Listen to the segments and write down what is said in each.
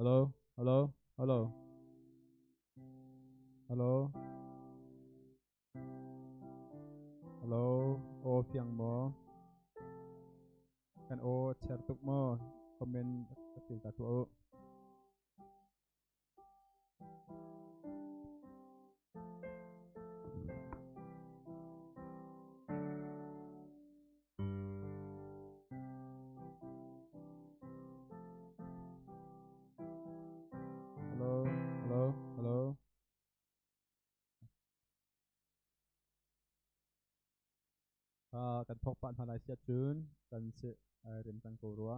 Hello, hello, hello. Hello. Hello, aw fiang maw? Kan aw cher tuk maw? Comment ka til ta tuah u. Hello, hello, hello. Kan thawk pah hna lai siah cun kan si ai rem cang ko rua.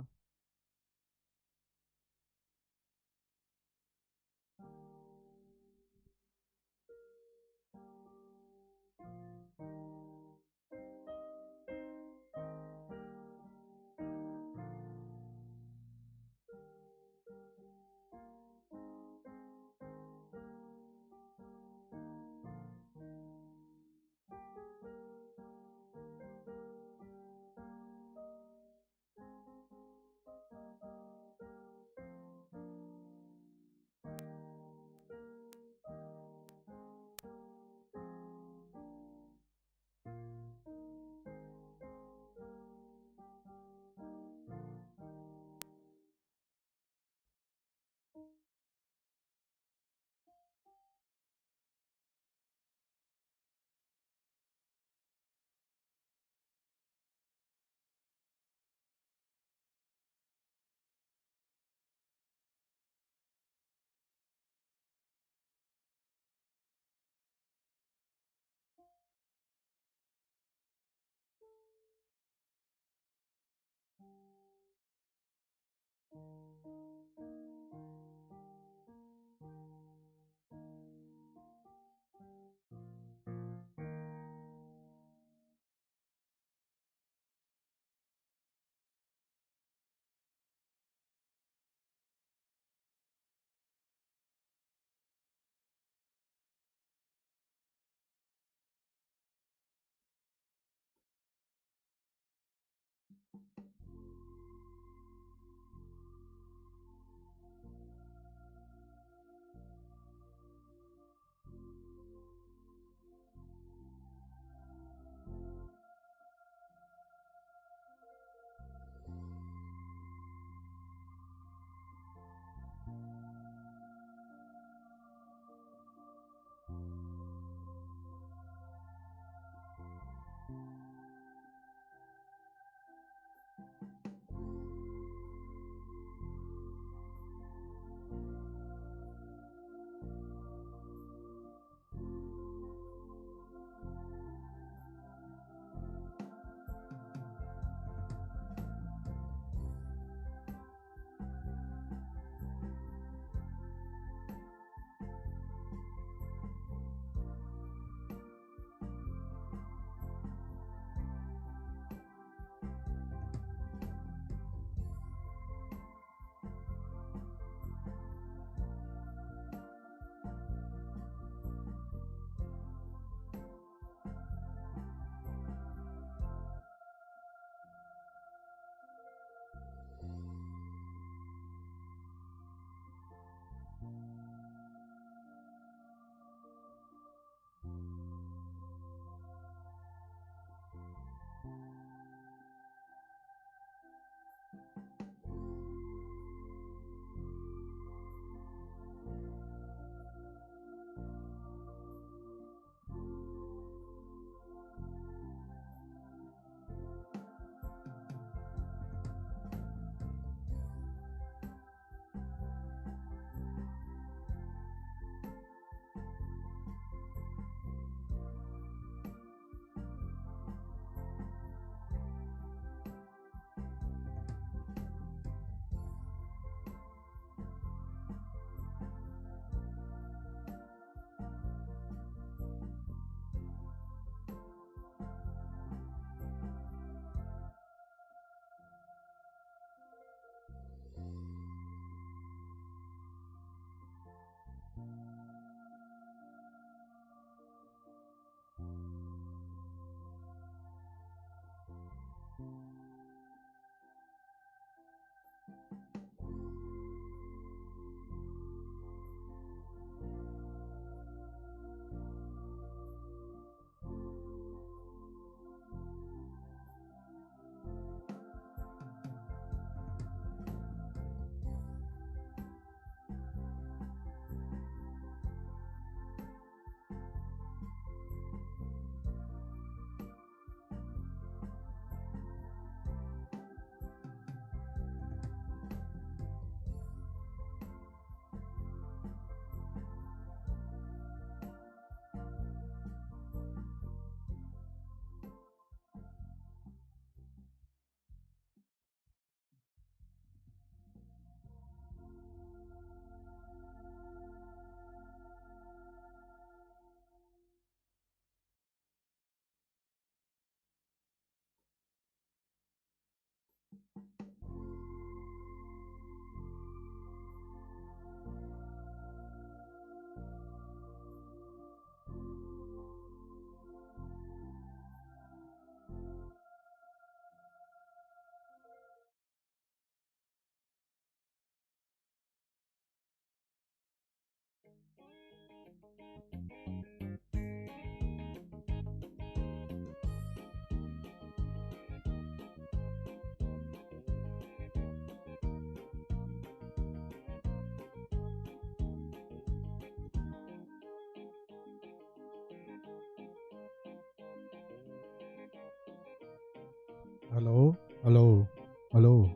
Hello, hello, hello,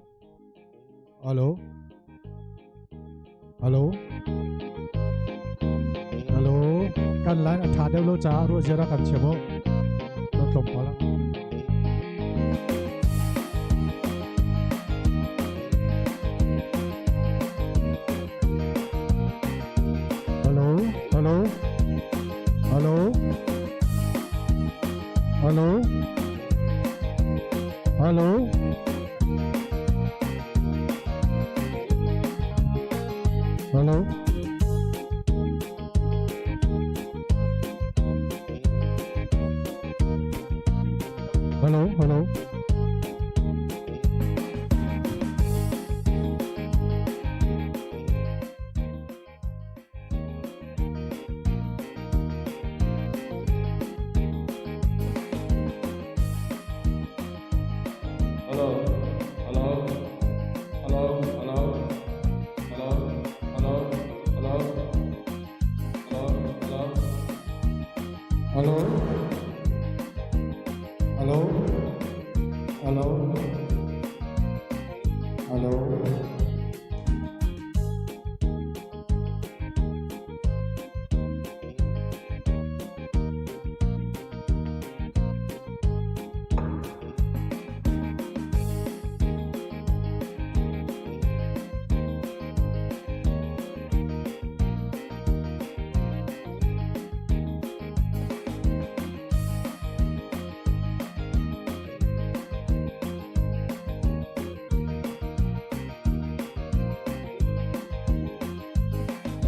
hello, hello, hello. Kan line a ṭha deuh lo caah ruah ziar a kan thiam u. Na tlawmpal ah. Hello, hello, hello, hello, hello. Hello. Hello, hello. Hello, hello, hello, hello, hello, hello, hello, hello, hello. Hello. Hello. Hello. Hello.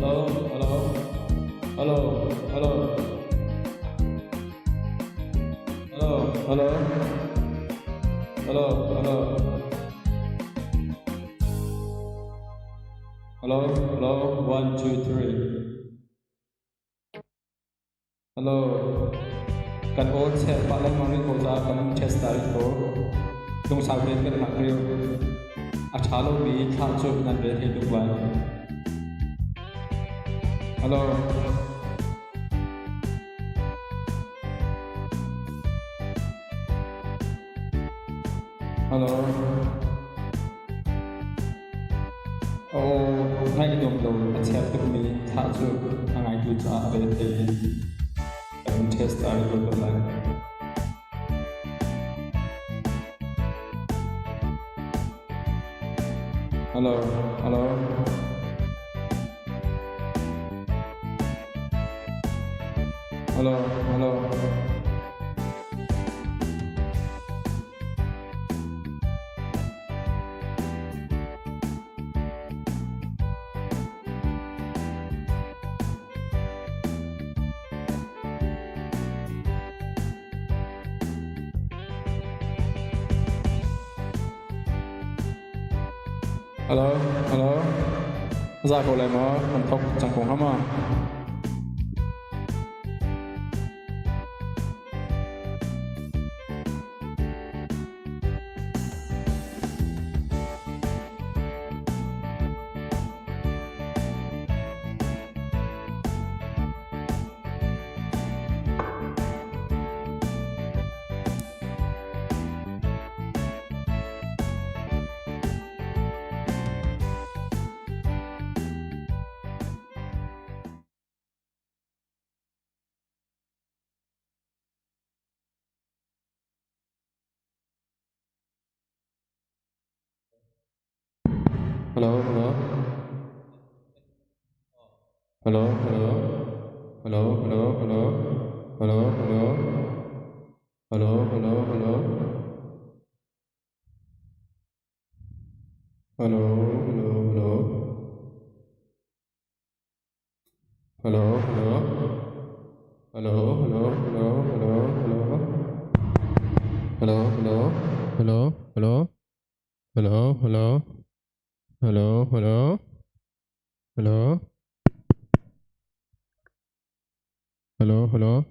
Hello, hello, hello, hello, hello, hello, hello, hello, hello, hello, 1, 2, 3. Hello, kan aw chel pah lengmang rih ko caah kan test ta rih ko. Lungsau tein kan hngak rih. A ṭha lomi thla cu nan rel he tuk lai. Hello. Hello. Aw ngaih nuam lo a chia tukmi thla cu a ngaitu caah a re thei i kan test a ri ko lai. Hello, hello. Hello, hello. Hello, hello. Za ko lai maw? Kan thok cang ko hnga maw? Hello, hello. Hello, hello. Hello, hello, hello. Hello, hello. Hello, hello, hello. Hello, hello, hello. Hello, hello. Hello, hello, hello, hello, hello. Hello, hello. Hello, hello. Hello, hello. Hello, hello. Hello. Hello, hello.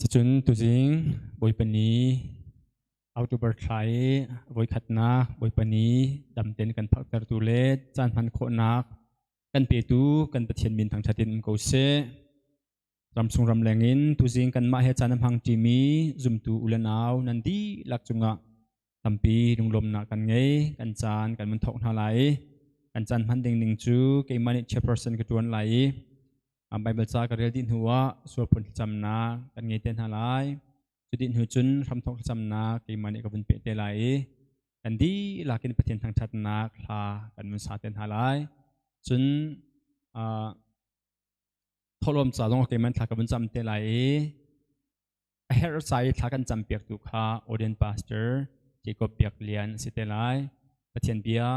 Cucun tuzing Bawipa ni October thla i voikhatnak Bawipa ni damten kan phaktertu le caan hman khawhnak kan petu kan Pathian min thangṭhat in um ko seh. Ramchung ramleng in tuzing kanmah he caan a hmang ṭimi zumtu u le nau nan dihlak cungah tampi lunglawmnak kan ngei. Kan caan kan vun thawk hna lai i kan caan hman ding ning cu keimah nih chairperson ka ṭuan lai i Baibal ca ka rel dih hnuah sualphun thlacamnak kan ngei te hna lai. Cu dih hnu cun hramthawk thlacamnak keimah nih ka vun peh te lai i kan dihlak in Pathian thangṭhatnak hla kan vun sa te hna lai. Cun thawhlawm ca zong keimah thla ka vun cam te lai i a herh ca i thla kan campiaktu kha audience pastor Jacob Biak Lian a si te lai. Pathian bia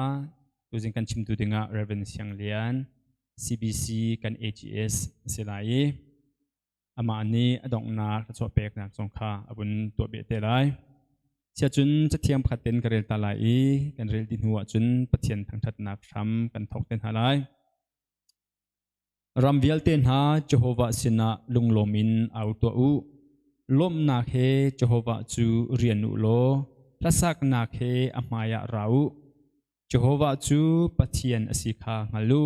tuzing kan chimtu dingah Reverend Siang Lian CBC kan AGS a si lai i amah nih a donghnak thluachuah peknak zong kha a vun tuah beh te lai. Siacun cathiang pakhat ten ka rel ta lai i kan rel dih hnu ahcun Pathian thangṭhatnak hram kan thawk te hna lai. Ram vialte hna Jehovah sinah lunglawm in au tuah u. Lawmhnak he Jehovah cu rian u law hlasaknak he a hmaiah ra u. Jehovah cu Pathian a si kha hngal u.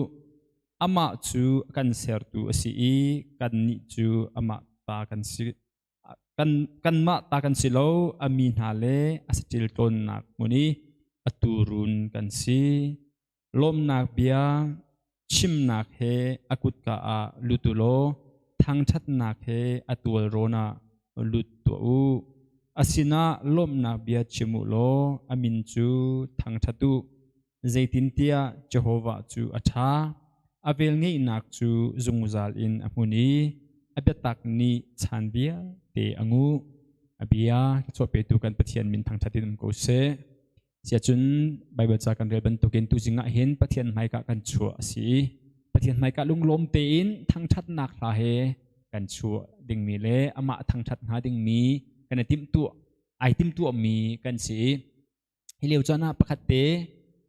Amah cu a kan sertu a si i kannih cu amah ta kan si. Kanmah ta kan si lo, a mi hna le a saṭil tlawnnak hmun i a tuurun kan si. Lawmnak bia chimnak he a kutka ah lut u law thangṭhatnak he a tualrawn ah lut tuah u. A sinah lawmhnak bia chim u law a min cu thangṭhat u. Zeitintiah Jehovah cu a ṭha, a velngeihnak cu zungzal in a hmun i a biatak nih chan vialte a nguh. A bia chuahpetu kan Pathian min thangṭhat in um ko seh. Siacun Baibal ca kan rel bantukin tuzing ah hin Pathian hmaika kan chuah a si i Pathian hmaika lunglawm tein thangṭhatnak hla he kan chuah dingmi le amah thangṭhat hnga dingmi kan i timhtuah ai timhtuahmi kan si i hi lio caan ah pakhat te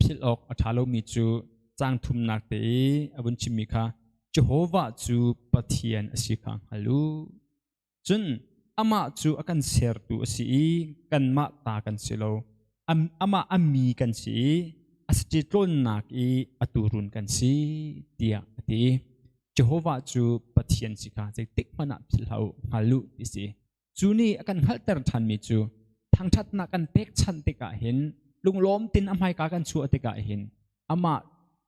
philh awk a ṭha lomi cu caang thumnak te i a vun chimmi kha Jehovah cu Pathian a si kha hngal u. Cun amah cu a kan sertu a si i kanmah ta kan si lo. Amah a mi kan si i a saṭil tlawnnak i a tuurun kan si tiah a ti. Jehovah cu Pathian si kha zeitik hmanh ah philh hlah u, hngal u ti si. Cu nih a kan hngalhter ṭhanmi cu thangṭhatnak kan pekchanh tikah hin lunglawm tin a hmaika kan chuah tikah hin amah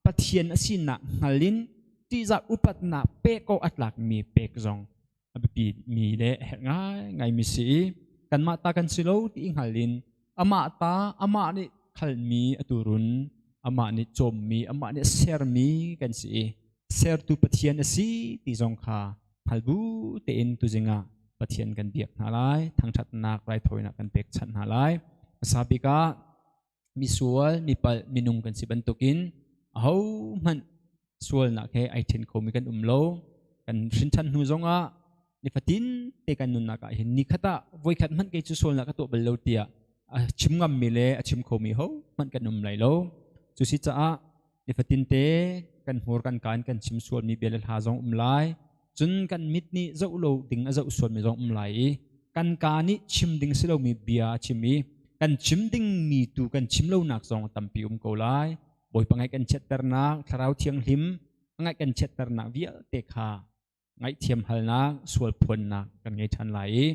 Pathian a sinak hngal in ṭihzah upatnak pek awk a tlakmi pek zong a biapi mi le herh ngaingaimi si i kanmah ta kan si lo ti hngal in amah ta amah nih khalmi a turun amah nih cawmmi amah nih sermi kan si i sertu Pathian a si ti zong kha hngal bu tein tuzing ah Pathian kan biak hna lai thangṭhatnak raithawinak kan pekchanh hna lai hmasa bik ah misual mipalh minung kan si bantukin ahohmanh sualnak he ai ṭhen khomi kan um lo. Kan hrinṭhan hnu zongah nifatin te kan nunnak ah hin nikhat ah voikhat hmanh kei cu sualnak ka tuah bal lo tiah a chim ngammi le a chim khomi ho hmanh kan um lai lo. Cu si caah nifatin te kan hmur kan kaan kan chim sualmi bia le hla zong um lai. Cun kan mit nih zoh lo ding a zoh sualmi zong um lai i kan kaa nih chim ding si lomi bia a chim i kan chim dingmi tu kan chim lonak zong tampi um ko lai. Bawipa ngaih kan chiatternak, Thlarau Thianghlim ngaih kan chiatternak vialte kha ngaihthiam halnak, sual phuannak kan ngei ṭhan lai i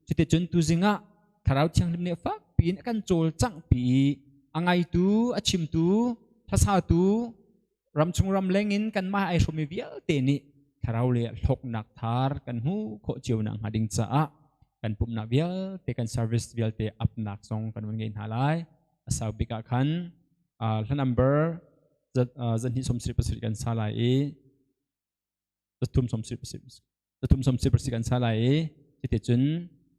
cuticun tuzing ah Thlarau Thianghlim nih fakpi in a kan cawlcanghpi i a ngaitu, a chimtu, hlasatu, ramchung ramleng in kanmah ai hrawmmi vialte nih thlarau le hlawknak thar kan hmuh khawh cio nak hnga ding caah kan pumhnak vialte kan service vialte apnak zong kan vun ngei hna lai. A sau bik ah khan hla number 277 kan sa lai i 377 kan sa lai i cuticun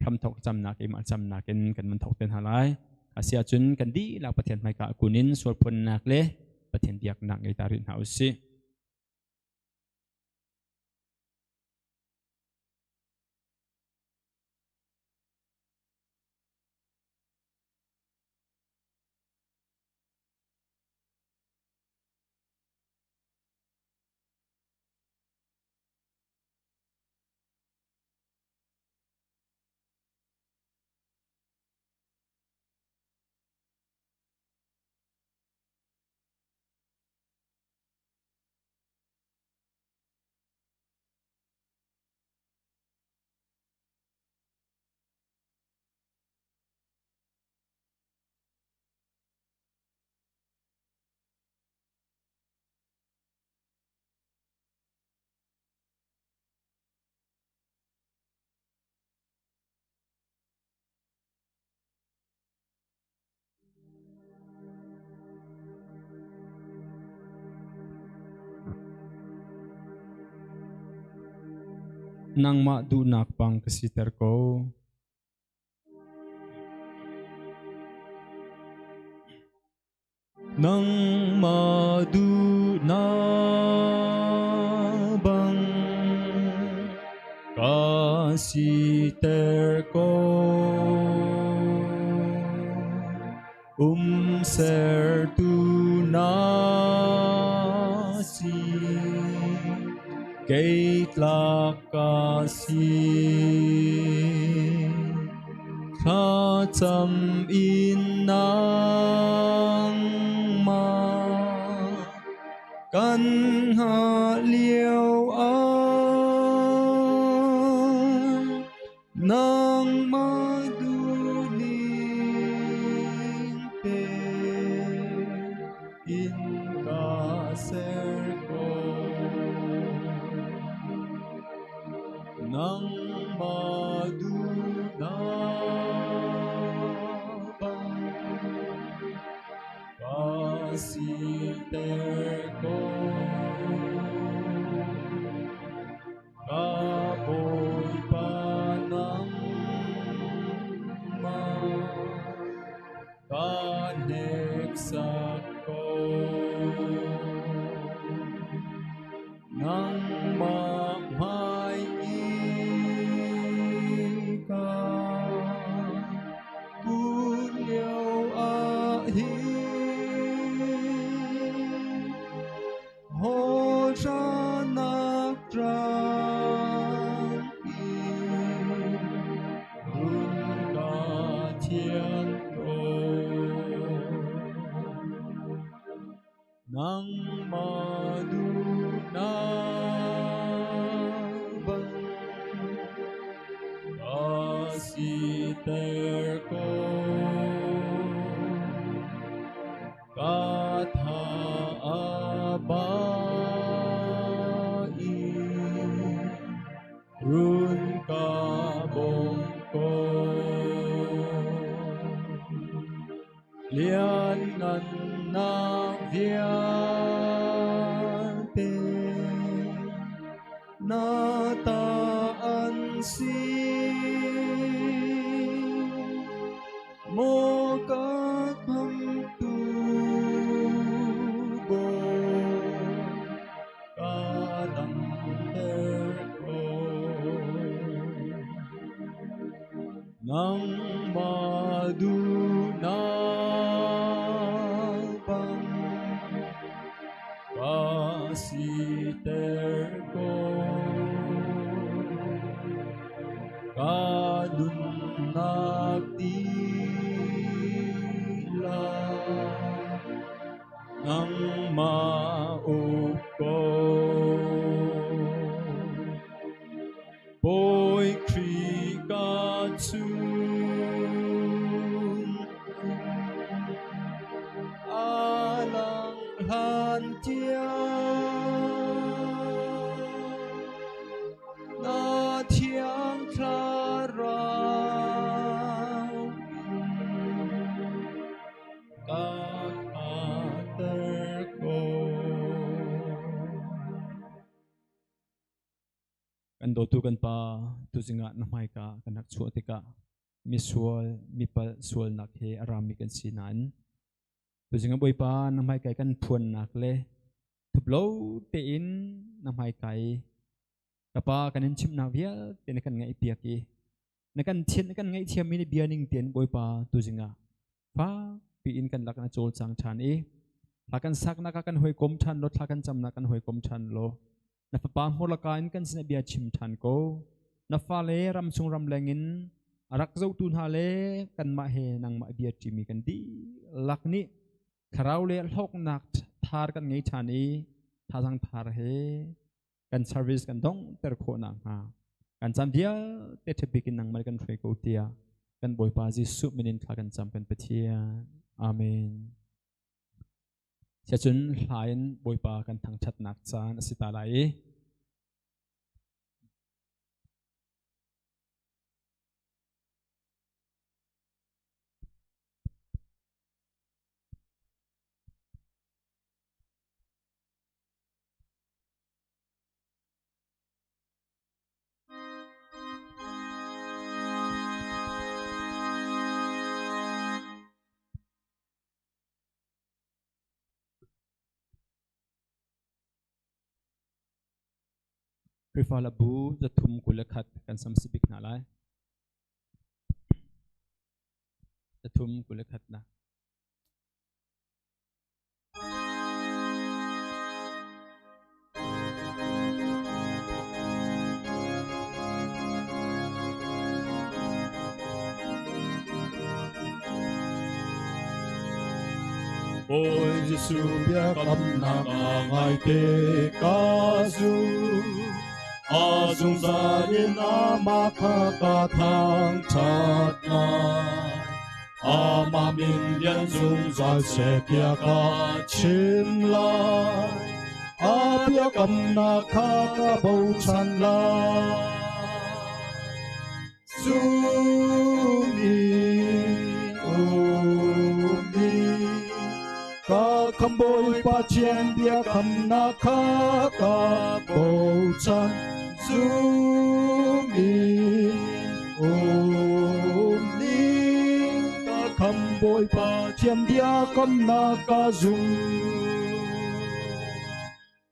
hramthok camnak i mah camnak in kan mun thok te hna lai. Asi ahcun kan dihlak Pathian hmaika kun in sualphunnak le Pathian biaknak ngei ta rih hna usih. Nangmah duhnak bang ka siter ko. Nangmah duhnak bang ka siter ko. Umsertu na si, kei tlak ka si. Thlacam in nangmah kan hngah lio ah nangmah duhning te in ka ser ko. Nangmah duhnak bang ka siter ko. Ka Bawipa nangmah ka hneksak ko. Nangmah hmai i ka kun lio ah hin hawhranak ṭang in run ka thianh ko. Nangmah duhnak bang ka siter ko. Ka tha a ba i run ka bawm ko. Lianngannak vialte na ta an si. Maw ka khamtu Bawi, ka damter ko. Nangmah duhnak bang ka siter ko. Ka nunnak dihlak nangmah uk ko. Bawi Khrih ka chung a lang hlan tiang na thiang thlarau in ka khatter ko. Kan dawtu kan Pa, tuzing ah na hmaika kan rak chuah tikah misual, mipalh sualnak he a rami kan si nain tuzing ah Bawipa na hmaika i kan phuannak le thuplo tein na hmaika i ka Pa kan in chimhnak vialte na kan ngaihpiak i na kan thian na kan ngaihthiammi na bia ning tein Bawipa tuzing ah fak piin kan lak na cawlcang ṭhan i thla kan saknak ah kan hawikom ṭhan law thla kan camnak kan hawikom ṭhan law na fapa hmurlaka in kan sinah bia chim ṭhan ko. Na fale ramchung ramleng in a rak zohtu hna le kanmah he nangmah bia ṭimi kan dihlak nih thlarau le hlawknak thar kan ngei ṭhan i thazang thar he kan service kan donghter khawh nakhnga kan caan vialte ṭhabik in nangmah kan hruai ko tiah kan Bawipa Jesuh min in thla kan cam kan Pathian. Amen. Siacun hla in Bawipa kan thangṭhatnak caan a si ta lai i Khrihfa labu 321 kan sam si bik hna lai. 321 na. Bawi Jesuh biakamnak a ngaite ka zum. A zungzal in amah kha ka thangṭhat lai. Amah min lian zungzal seh tiah ka chim lai. A biakamnak kha ka bochan lai. Zum in um in ka khambawi Pathian biakamnak kha ka bochan. Zum in um in ka khambawi Pathian biakamnak ka zum.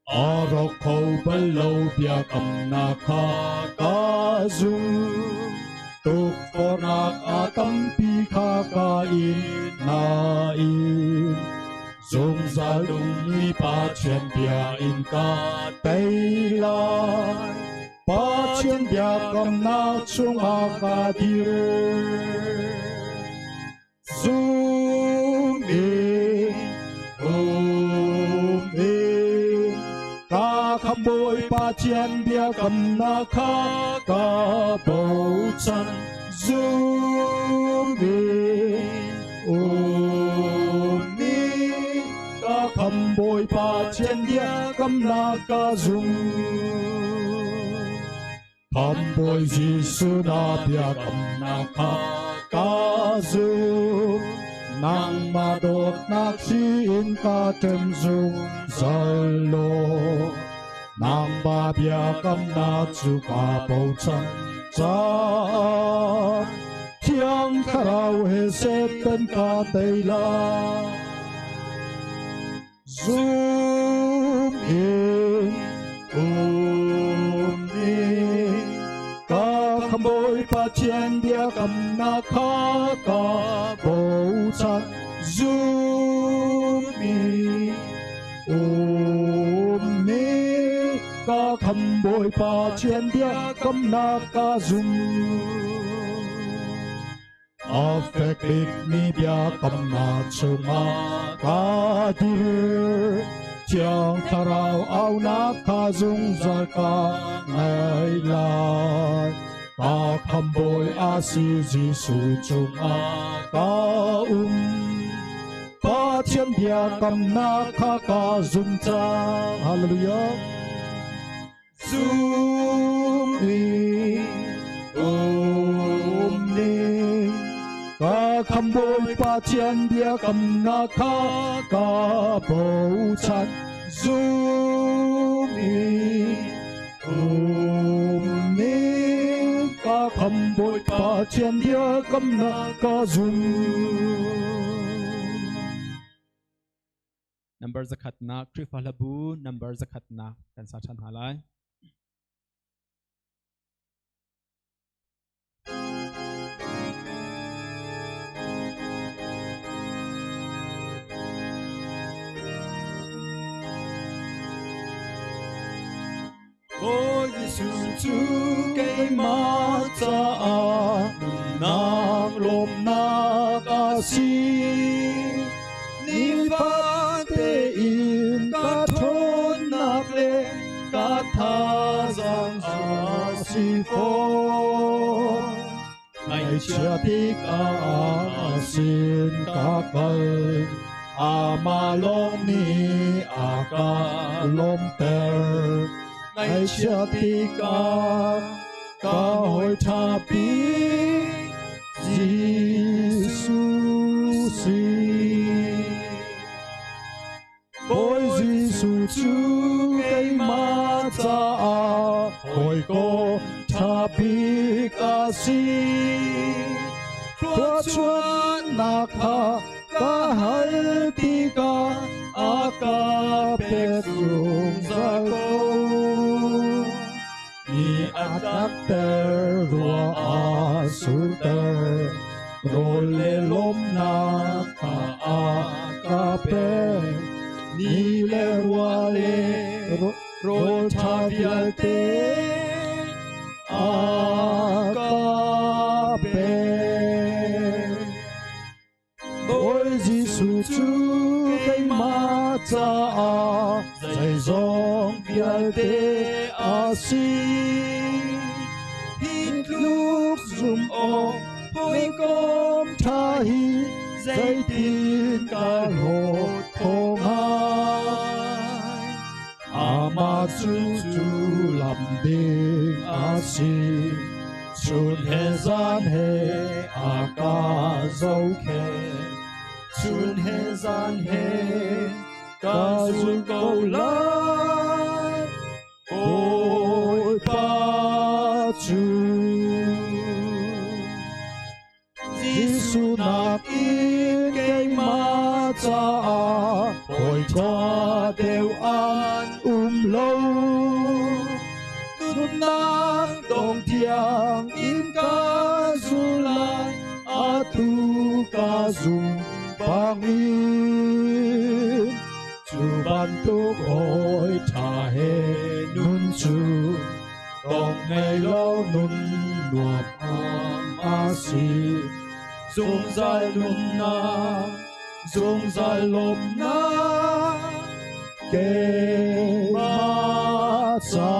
A rawk kho bal lo biakamnak kha ka zum. Tukforhnak a tampi kha ka in nain zungzal nungmi Pathian bia in ka tei lai. Pathian biakamnak chungah ka dir. Zum in um in ka khambawi Pathian biakamnak kha ka bochan. Zum in um in ka khambawi Pathian biakamnak ka zum. Khambawi Jesuh na biakamnak kha ka zum. Nangmah dawtnak hri in ka ṭem zungzal law. Nangmah biakamnak cu ka bochan caah Thiang Thlarau he Satan ka tei lai. Zum in um in ka khambawi Pathian biakamnak kha ka bochan. Zum in um in ka khambawi Pathian biakamnak ka zum. A fek bikmi biakamnak chungah ka dir. Thiang Thlarau aunak kha zungzal ka ngai lai. Ka khambawi a si Jesuh chungah ka um. Pathian biakamnak kha ka zum cang. Hallelujah. Zum in um ning ka khambawi Pathian biakamnak kha ka bochan. Zum in um ning ka khambawi Pathian biakamnak ka zum. Number 1 nak Khrihfa hlabu number 1 nak kan sa ṭhan hna lai. Bawi Jesuh cu keimah caah nunnak lawmhnak a si. Nifate in ka ṭhawnnak le ka thazaang a si fawn. Ngaihchia tikah sin ka kal, amah lawng nih a ka lawmhter. Ngaihchia tikah ka hawi ṭha bik Jesuh si. Bawi Jesuh cu keimah caah hawikom ṭha bik a si. Thluachuahnak kha ka hal tikah a ka pek zungzal ko. Ni a tlakter, ruah a surter, rawl le lawmnak kha a ka pek. Ni le ruah le rawl ṭha vialte a ka pek. Bawi Jesuh cu keimah caah zeizong vialte a si. Hi tluk zum awk hawikom ṭha hi zeitin ka hlawt kho hnga? Amah cu cu lam ding a si. Chun he zan he a ka zohkhenh. Chun he zan he ka zul ko lai. Bawipa cu Jesuh nakin keimah caah hawi ṭha deuh an um lo. Nunnak dong tiang in ka zul lai, atu ka zum bangin. Cu bantuk hawi ṭha he nun cu Tong ngei lo nun nuam a si. Zungzal nunnak, zungzal lawmnak, keimah ca.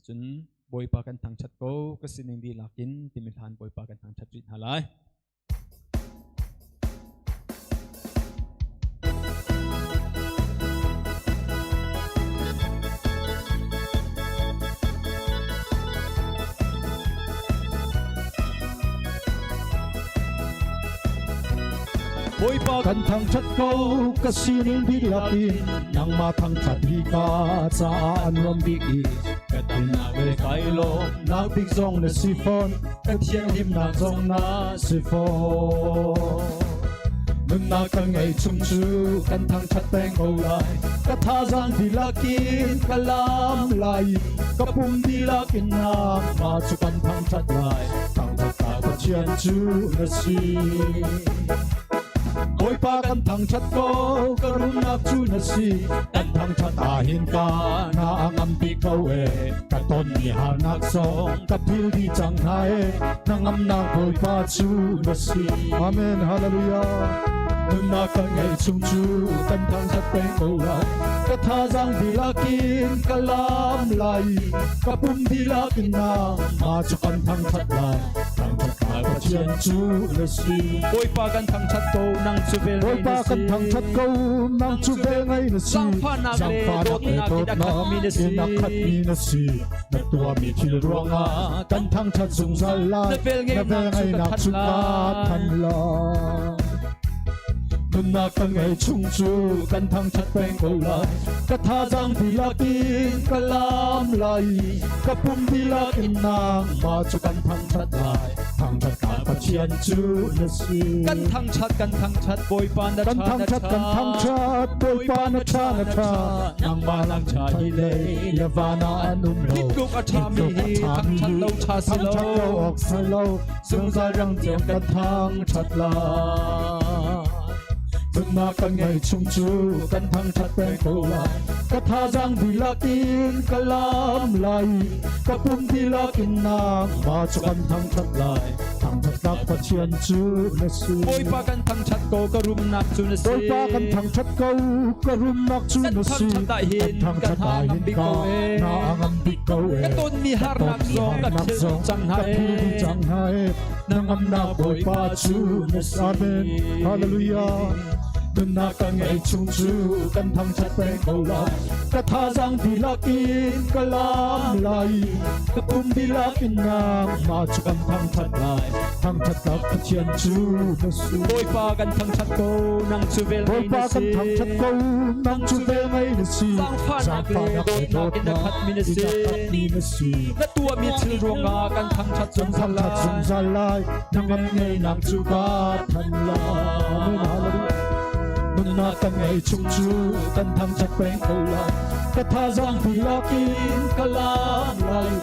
Cun Bawipa kan thangṭhat ko, ka sining dihlak in timi hlan Bawipa kan thangṭhat rih hna lai. Bawipa kan thangṭhat ko ka sining dihlak in nangmah thangṭhat hi ka caah a nuam bik i ka damnak le kai lawmnak bik zong na si fawn ka thianghlimnak zong na si fawn nunnak kan ngei chung cu kan thangṭhat peng ko lai ka thazaang dihlak in ka lam lai ka pum dihlak in nangmah cu kan thangṭhat lai thangṭhat ka Pathian cu na si Bawipa kan thangṭhat ko ka rumnak cu na si kan thangṭhat ahhin ka na a ngam bik ko e ka tonmi harnak zong ka phil dih cang hna e na ngamnak Bawipa cu na si Amen Hallelujah nunnak kan ngeih chung cu kan thangṭhat peng ko lai ka thazaang dihlak in ka lam lai ka pum dihlak in nangmah cu kan thangṭhat lai thangṭhat lai Pathian cu na si Bawipa kan thangṭhat ko nang cu vel Bawipa kan thangṭhat ko nang cu vel ngei na si Zaangfahnak le dawtnak in a khatmi na si in a khatmi na si na tuahmi thil ruangah kan thangṭhat zungzal lai Na velngeihnak cu ka thanh lai nunnak kan ngei chung cu kan thangṭhat peng ko lai ka thazaang dihlak in ka lam lai ka pum dihlak in nangmah cu kan thangṭhat lai thangṭhat ka Pathian cu na si kan thangṭhat kan thangṭhat Bawipa na kan thangṭhat kan thangṭhat Bawipa na ṭha na ṭha nangmah lang ṭha hi lei le van ah an um lo Hi tluk a ṭhami hi thangṭhat lo ṭha si lo thangṭhat lo awk si lo zungzal rang tiang kan thangṭhat lai nunnak kan ngei chung cu kan thangṭhat peng ko lai ka thazaang dihlak in ka lam lai ka pum dihlak in nangmah cu kan thangṭhat lai thangṭhatnak Pathian cu na si Bawipa kan thangṭhat ko ka rumnak cu na si Bawipa kan thangṭhat ko ka rumnak cu Kan na si thangṭhat ahhin kan kan thangṭhat ha ahhin ngam bik ka ko e na ngam bik ko e Ka tonmi harnak zong ka harnak philh zong cang hna ka philh dih e cang hna e na ngamnak Bawipa cu na si Amen Hallelujah nunnak ka ngei chung cu kan thangṭhat peng ko lai ka thazaang dihlak in ka lam lai ka pum dihlak in nangmah cu kan thangṭhat lai thangṭhatnak Pathian cu na si Bawipa kan thangṭhat ko nang cu vel ngei Bawipa na kan si thangṭhat ko nang cu vel ngei na si Zaangfahnak le dawtnak in a khatmi na si in a khatmi na si na tuahmi thil ruangah kan thangṭhat kan zungzal thangṭhat lai zungzal lai nangam ngei nang cu ka than lai Amen. Hallelujah. Nunnak kan ngei chung cu kan thangṭhat peng ko lai. Ka thazaang dihlak in ka lam lai.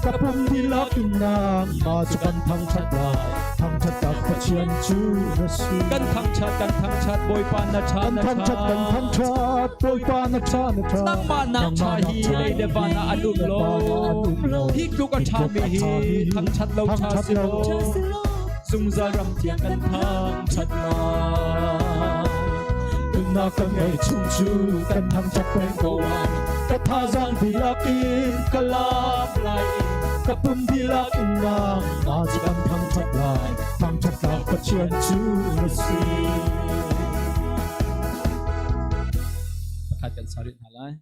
Ka pum dihlak in nangmah cu kan thangṭhat lai. Thangṭhatnak Pathian cu na si. Kan thangṭhat, kan thangṭhat, Bawipa na ṭha, Kan na ṭha. thangṭhat, kan thangṭhat, Bawipa na ṭha, na ṭha. Nangmah nak ṭha hi lei le van ah an um lo. Hi tluk a ṭhami hi thangṭhat lo ṭha si lo. Zungzal ram tiang kan thangṭhat lai. Nunnak kan ngeih chung cu kan thangṭhat peng ko lai. Ka thazaang dihlak in ka lam lai. Ka pum dihlak in nangmah cu kan thangṭhat lai. Thangṭhatnak Pathian cu na si. Pakhat kan sa rih hna lai.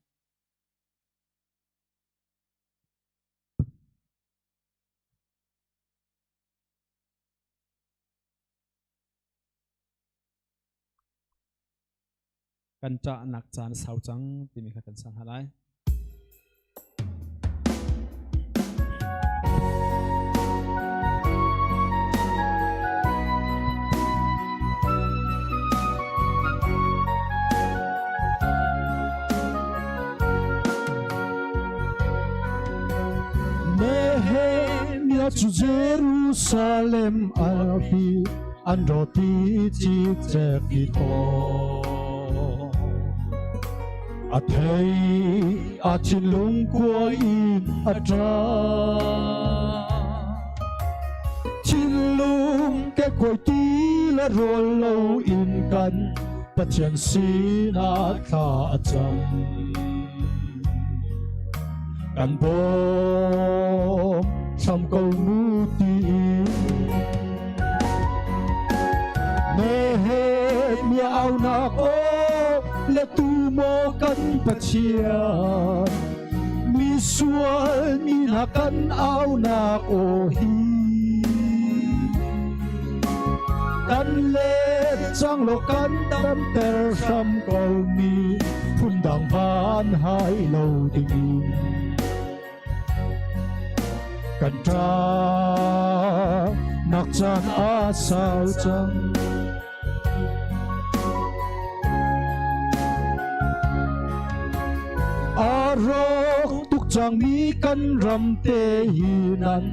Kan ṭahnak caan a sau cang timi kha kan sa hna lai. Nehemiah cu Jerusalem arpi an roti cikcek i thaw. A thei a thinlung kua in a ṭap. Thinlung ke khuai ti le rawl lo in kan Pathian sinah thla a cam. Kan bawm hram ko mu tiin Nehemiah aunak aw le tu maw kan Pathian mi sual mi hna kan aunak aw hi kan let cang lo kan damter hram ko mi phundang van hai lo ding kan ṭa nak caan a sau cang. A rawk tuk cangmi kan ram te hi nan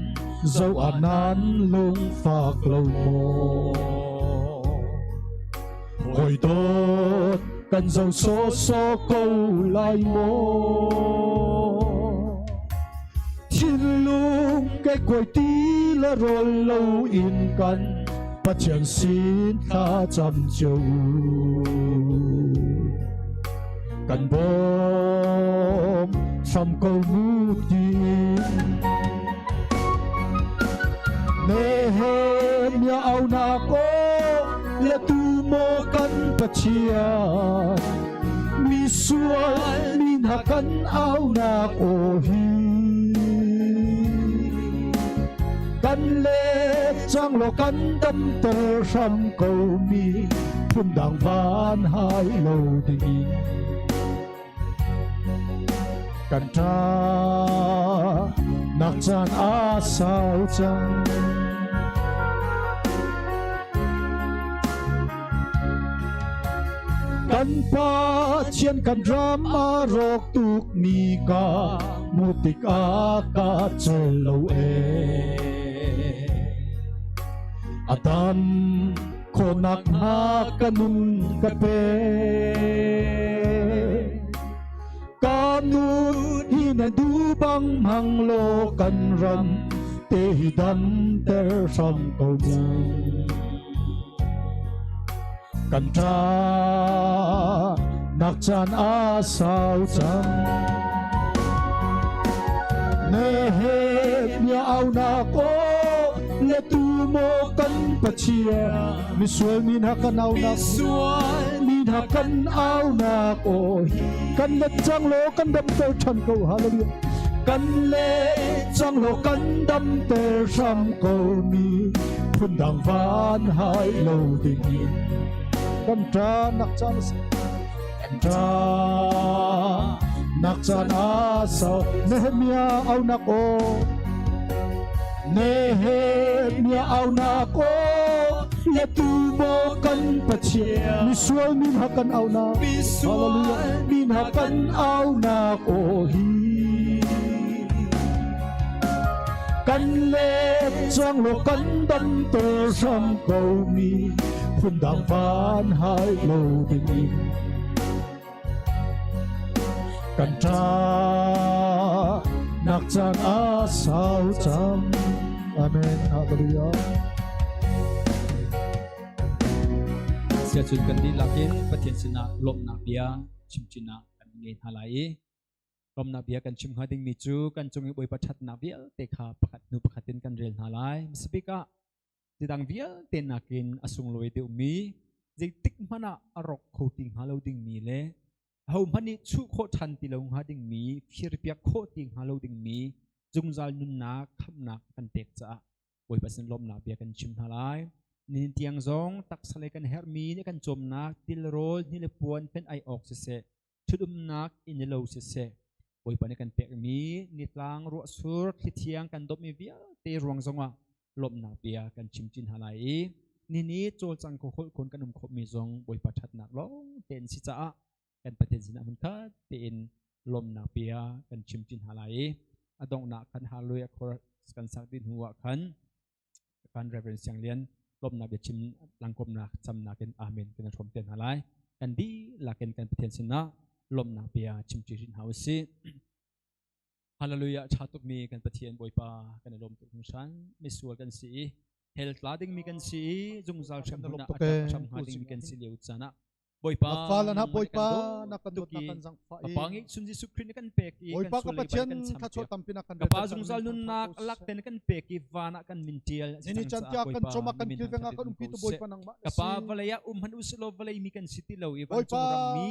zo ah nan lungfak lo maw? Hawi dawt kan zo sawsawh ko lai maw? Thinlung ke kuai ti le rawl lo in kan Pathian sin thla cam cio u. Kan bawm hram ko mu tiin Nehemiah aunak aw le tu maw kan Pathian mi sual mi hna kan aunak aw hi kan le cang law kan damter hram ko mi phundang van hai lo ding kan ṭa nak caan a sau cang. Kan Pathian kan ram a rawk tuk mi ka mu tik a ka cel lo e. A dam khawhnak hna ka nun ka pe. Ka nun hi na du bang hmang law kan ram te hi dam ter hram ko mu. Kan ṭa nak caan a sau cang. Nehemiah aunak aw le tu maw kan Pathian misual mi hna kan aunak Misual mi hna kan aunak aw kan let cang law kan damter ṭhan ko hallelujah kan let cang law kan damter hram ko mi phundang van hai lo ding in kan ṭa nak caan a si kan ṭa nak caan a sau Nehemiah aunak aw Nehemiah aunak aw. Letu maw kan Pathian misual min ha kan au nak Hallelujah min ha kan au nak aw hi kan le cang lo kan dam ter hram ko mi phundang van hai lo ding kan ṭa nak caan a sau cang. Amen. Hallelujah. Siacun kan dihlak in Pathian sinah lawmhnak bia chimchin ah kan ngei hna lai i lawmhnak bia kan chim hnga dingmi cu kan cung i Bawipa ṭhatnak vialte kha pakhat hnu pakhat in kan rel hna lai. Hmasabik ah Tidang vialte nakin a sunglawi deuhmi, zeitik hmanh ah a rawk kho ti hnga lo dingmi le ahohmanh nih chuh khawh ṭhan ti lo hnga dingmi, firpiak khawh ti hnga lo dingmi zungzal nunnak khamhnak kan pek caah Bawipa sin lawmhnak bia kan chim hna lai. Nihin tiang zong taksa lei kan herhmi nih kan cawmnak tilrawl hni le puan fenh ai awk siseh, ṭhutumnak inn i lo siseh, Bawipa nih kan pekmi nitlang ruahsur thlithiang kan dawpmi vialte ruang zongah lawmhnak bia kan chim chin hna lai i nini cawlcang kho holh khon kan um khawhmi zong Bawipa ṭhatnak lawng tein si caah kan Pathian sinah hmunkhat tein lawmhnak bia kan chim chin hna lai i a donghnak khan Hallelujah chorus kan sak dih hnu ah khan kan Reverend Siang Lian lawmhnak biachim langkawmnak camnak in amen kan hrawm te hna lai. Kan dihlak in kan Pathian sinah lawmhnak bia chimṭi rih hna usih. Hallelujah. Ṭha tukmi kan Pathian Bawipa kan i lawm tuk hringhran. Misual kan si i hell tla dingmi kan si i zungzal hrem hmun ah a ṭap hnga dingmi kan si lio caan ah Bawipa fala na Bawipa na kan dawt na kan zangfah i Kapa ngeih chun Jesuh Khrih na kan pek i Bawipa ka Pathian thluachuah tampi na kan Kapa zungzal nunnak lak ten kan pek i van ah kan min tial Nini chan tia kan choma kan kilveng ah kan umpi tu Bawipa nangmah Kapa vawlei ah um han usilo vawlei mi kan si ti lo i vancung ram mi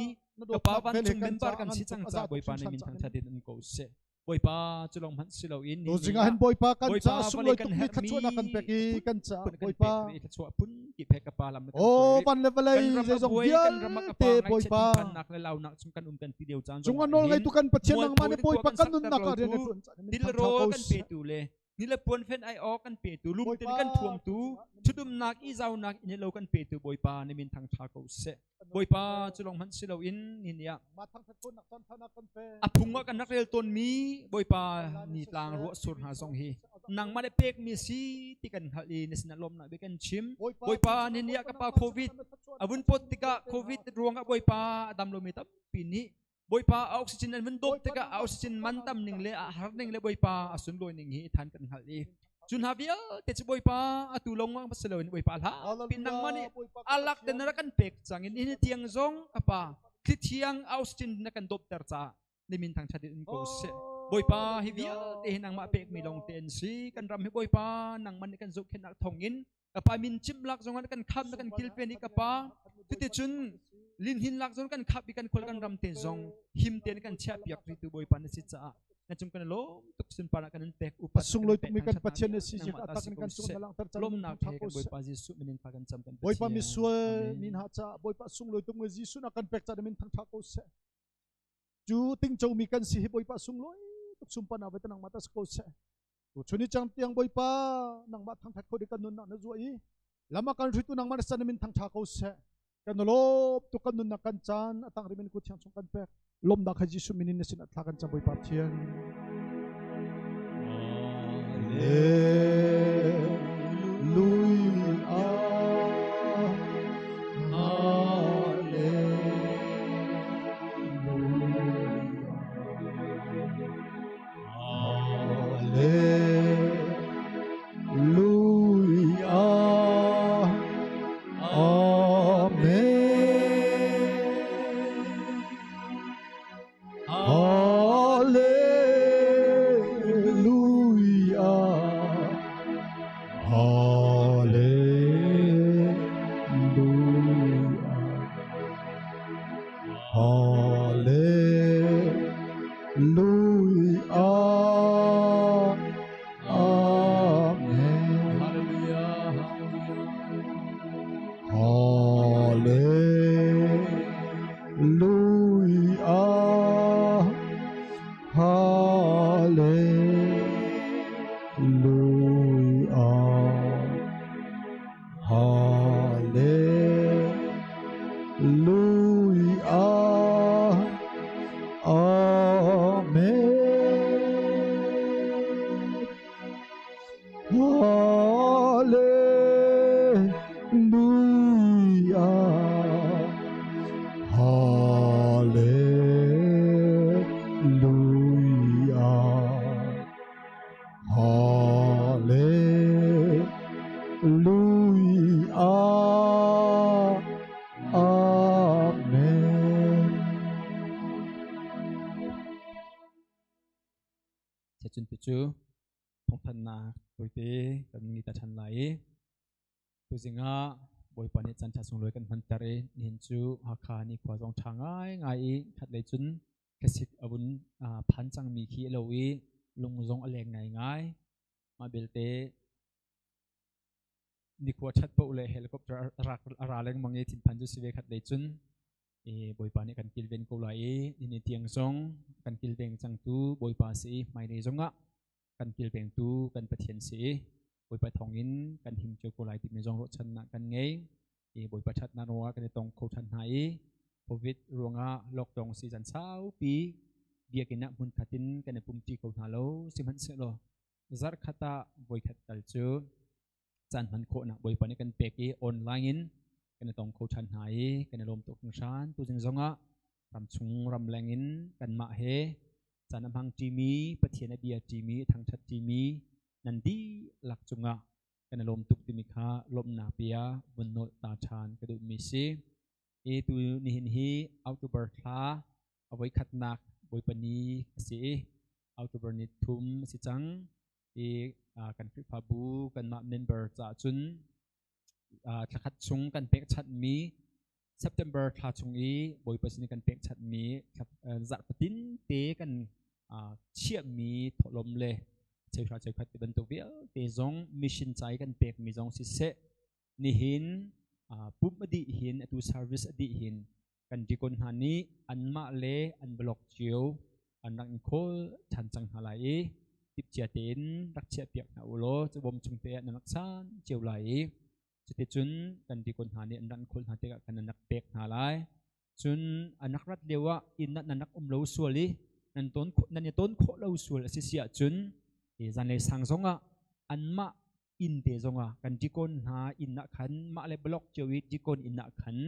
Kapa vancung member kan si cang ca Bawipa nih min thangthat in um ko seh. Bawipa cu lawng hmanh si loin Tu zingah hin Bawipa kan ca sunglawi tukmi thluachuah na kan pek i kan ca Bawipa thluachuah phun ki pek ka pa lam Oh van le vawlei zeizong vialte Bawipa nak le launak chung kan um kan ti lio caan cung a nawl ngeitu kan Pathian nangmah nih Bawipa kan nunnak ah rian na ṭuan til rawl kan petu le ni le puan fen ai aw kan petu lungtin kan thuamtu ṭhutumnak i zaunak in lo kan petu Bawipa na min thang ṭha ko seh Bawipa cu lawng hmanh si loin ni ni ah a phung ah kan rak rel tawnmi Bawipa ni tlang ruah sur hna zong hi nangmah le pekmi si ti kan hngalh i na sinah lawmnak bia kan chim. Bawipa ni ni ah ka pa COVID a vun pot tikah COVID ruangah Bawipa a dam lomi tampi nih Bawipa a oxygen an vun dawp tikah a oxygen man tam ning le a har ning le Bawipa a sunlawi ning hi than kan hngalh i cu hna vialte cu Bawipa atu lawng si loin Bawipa hla pin nangmah nih alak te na rak kan pek cang in hi tiang zong ka pa thlithiang oxygen na kan dawpter caah ni min thangthat in ko seh. Bawipa hi vialte hi nangmah pekmi lawng te an si. Kan ram hi Bawipa nangmah nih kan zohkhenhnak thawng in ka pa min cimh lak zong ah kan kham na kan kilven i ka pa cuticun linhin lak zong kan khap i kan khual kan ram te zong him tein kan chiah piak tu Bawipa na si caah na cung kan lawm tuk sunpar ah kan in pek upat sunglawi tukmi kan Pathian na si atak in kan cung na langhter cang lawmnak he kan Bawipa Jesuh min in fa kan cam kan Bawipa misual min ha ca Bawipa sunglawi tukmi Jesuh na kan pek ca min thangtha ko seh. Cu tingco mi kan si hi Bawipa sunglawi tuk sumpan ah nangmah ta ko seh. Tu chuni chang tiang Bawipa nangmah thangthat kho kan nunnak na zuah i lama kan hruitu nangmah na san min thangtha ko seh. Kan lawm tu kan nunnak kan caan atang rimin ku thiang chung kan pek lawmnak kha Jesuh min in na sin thla kan cam Bawipa Pathian. Hallelujah. Hallelujah. Amen. Hallelujah. Hallelujah. Hallelujah. Amen. Hallelujah. Hallelujah. Hallelujah. Hallelujah. Cun tu thawngthanhnak tawite kan ngei ta ṭhan lai i tuzing ah Bawipa nih caan ṭha sunglawi kan hmanter i nihin cu Hakha nikhua zong ṭha ngaingai i khatlei cun thlasik a vun phan cangmi khi a lo i lung zong a leng ngaingai. Mah belte nikhua ṭhat paoh le helicopter a ra lengmang i thinphan cu si ve. Khatlei cun Bawipa nih kan kilven ko lai i nini tiang zong kan kilveng cangtu Bawipa si i hmailei zongah kan kilvengtu kan Pathian si i Bawipa thawngin kan him cio ko lai timi zong ruahchannak kan ngei. I Bawipa ṭhatnak ruangah kan i tong kho ṭhan hna i COVID ruangah lockdown season saupi biakinn ah hmunkhat in kan i pumṭi kho hna lo. Sihmanhsehlaw zarhkhat ah voikhat tal cu caan hman khawhnak Bawipa nih kan pek i online in kan i tong kho ṭhan hna i kan i lawm tuk hringhran. Tuzing zongah ramchung ramleng in kanmah he caan a hmang ṭimi, Pathian a bia ṭimi, thangṭhat ṭimi nan dihlak cungah kan i lawm tuk timi kha lawmhnak bia vun nolh ta ṭhan ka duhmi si. I tu nihin hi October thla a voikhatnak Bawipa ni a si i October ni 3 a si cang. I kan Khrihfabu kanmah member caah cun thlakhat chung kan pekchanhmi, September thla chung i Bawipa sin kan pekchanhmi, zarh fatin te kan chiahmi thawhlawm le cheuhra cheukhat ti bantuk vialte zong, mission ca i kan pekmi zong siseh, nihin pumh a dih hin, atu service a dih hin kan deacon hna nih anmah le an blog cio an rak in khawl ṭhan cang hna lai i tipcia tein rak chiahpiak hna u law cabawm chung te ah nan rak san cio lai i cuticun kan deacon hna nih an rak in khawl hna tikah kan nan rak pek hna lai. Cun an rak rat lio ah inn ah nan rak um lo sual i nan ton nan i ton khawh lo sual a si si ahcun zanlei sang zongah anmah inn te zongah kan deacon hna inn ah khan, mah le block cio i deacon inn ah khan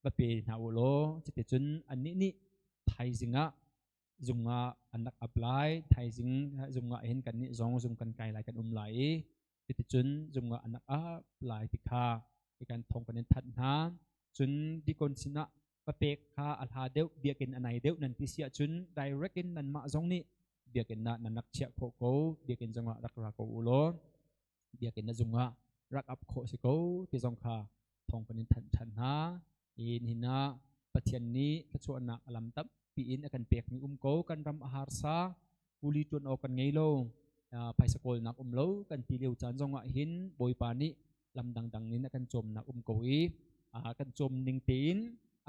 va pe hna u law cuticun annih nih thaizing ah zung ah an rak ap lai. Thaizing zung ah hin kannih zong zung kan kai lai, kan um lai i cuticun zung ah an rak ap lai ti kha kan thong kan in thanh hna. Cun deacon sinah papek kha a hla deuh, biakinn a nai deuh nan ti si ahcun direct in nanmah zong nih biakinn ah nan rak chiah khawh ko. Biakinn zongah rak ra ko u law biakinn na zungah rak ap khawh si ko ti zong kha thawng kan in thanh ṭhan hna. Nihin ah Pathian nih thluachuahnak a lam tampi in a kan pekmi um ko. Kan ram a harsa, kuli ṭuan awk kan ngei lo, phaisa kawlnak um lo kan ti lio caan zongah hin Bawipa nih lam dangdang in a kan cawmnak um ko i kan cawm ning tein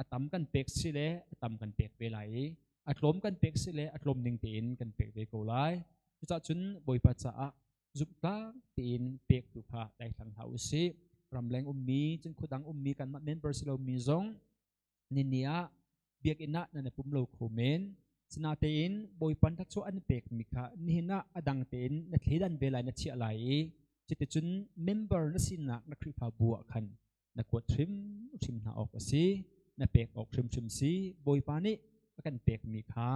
a tam kan pek si le a tam kan pek ve lai i a tlawm kan pek si le a tlawm ning tein kan pek ve ko lai. Cucaah cun Bawipa caah zumhtlak tein pek tu kha daithlang hlah usih. Ramleng ummi, cun khuadang ummi kanmah member si lomi zong nini ah biakinn ah nan i pum lo kho men. Sinatein Bawipa thluachuah an pekmi kha nihin ah a dang tein na thleidan ve lai, na chiah lai i cuticun member na sinak na Khrihfabu ah khan na kuat hrimhrim hna awk a si, na pek awk hrimhrim si. Bawipa nih a kan pekmi kha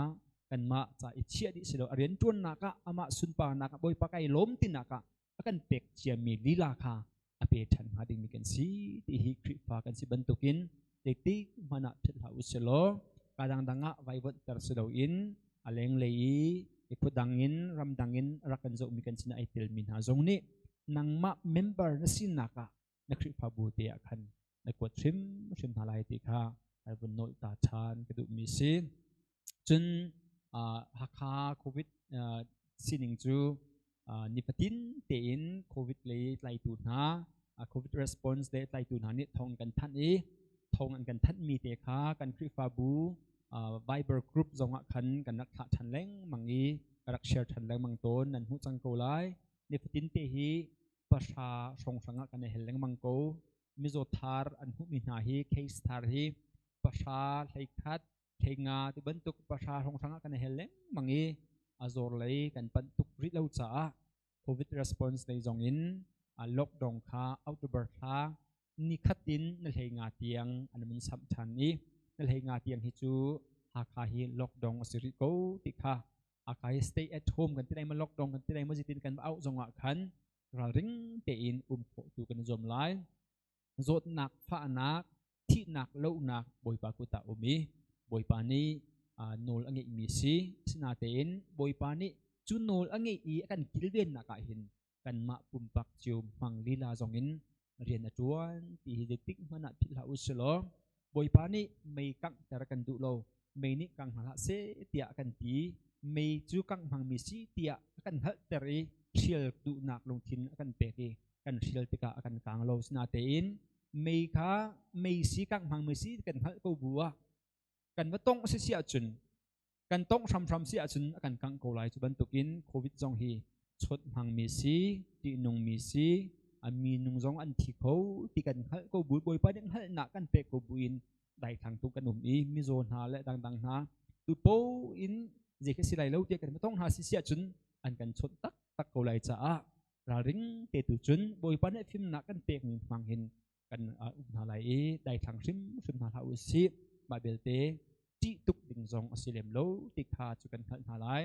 kanmah ca i chiah dih si lo, a rianṭuannak ah, amah sunparnak ah, Bawipa kai lawm tinak ah a kan pek ciami lila kha a pe ṭhan hnga dingmi kan si ti hi Khrihfa kan si bantukin zeitik hmanh ah philh hlah u sih law ka dangdang ah vaivuanhter si loin a lenglei i khuadang in ramdang in rak kan zohmi kan sinah ai telmi hna zong nih nangmah member na sinak ah na Khrihfabu te ah khan na kuat hrimhrim hna lai ti kha ai vun nolh ta ṭhan ka duhmi si. Cun Hakha COVID sining cu nifatin tein COVID lei tlaitu hna, COVID response le tlaitu hna nih thawng kan thanh i thawng an kan thanhmi te kha kan Khrihfabu Viber group zongah khan kan rak thlah ṭhan lengmang i ka rak share ṭhan lengmang tawn, nan hmuh cang ko lai. Nifatin te hi 300 hrawnghrang ah kan i hel lengmang ko. Mizaw thar an hmuhmi hna hi, case thar hi 10, 11, 15 ti bantuk 300 hrawnghrang ah kan i hel lengmang i a zawr lei kan panh tuk rih lo caah COVID response lei zong in lockdown kha October thla nikhat in na 15 tiang an mun samh ṭhan i na 15 tiang hi cu Hakha hi lockdown a si rih ko ti kha. Hakha hi stay at home kan ti lai ma, lockdown kan ti lai ma, zitin kan auh zongah khan ralring tein um khawh tu kan zuam lai. Zawtnak, fahnak, thihnak, lohnak Bawipa kut ah um i Bawipa nih nawl a ngeihmi si. Asinain Bawipa nih Cu nawl a ngeih i a kan kilvennak ah hin kanmah pumpak cio hmang lila zong in rian a ṭuan ti hi zeitik hmanh ah philh hlah u silaw Bawipa nih mei kanghter kan duh lo, mei nih kang hna hlah seh tiah a kan ti. Mei cu kangh hmangmi si tiah a kan hngalhter i hrial duhnak lungthin a kan pek i kan hrial tikah a kan kang lo. Sinatein mei kha mei si kangh hmangmi si kan hngalh ko bu ah kan va tongh si si ahcun, kan tongh hramhram si ahcun a kan kangh ko lai. Cu bantukin COVID zong hi chawt hmangmi si, ṭihnungmi si, a minung zong an thi kho ti kan hngalh ko bu, Bawipa nih hngalhnak kan pek ko buin daithlang tu kan um i mizaw hna le dangdang hna tu po in zei khi si lai lo tiah kan tong hna si si ahcun an kan chawnh tak tak ko lai caah ralring te tu cun Bawipa nih fimnak kan pekmi hmang hin kan um hna lai i daithlang hrimhrim hna hlah u sih. Mah belte ṭih tuk ding zong a si lem lo ti kha cu kan hngalh hna lai.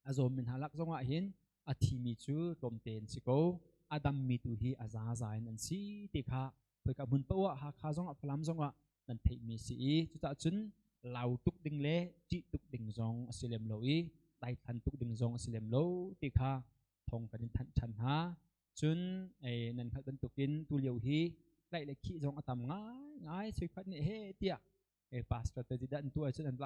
A zawmmi hna lak zongah hin a thimi cu tlawmte an si ko, a dammi tu hi a zaza in an si ti kha khoika hmun paoh ah, Hakha zongah, Falam zongah nan theihmi si i cucaah cun lau tuk ding le ṭih tuk ding zong a si lem lo i daithlan tuk ding zong a si lem lo ti kha thawng kan in thanh ṭhan hna. Cun nan hngalh bantukin tulio hi tlaih le khih zong a tam ngaingai. Cheukhat nih he tiah pastor te dah an tuah cun an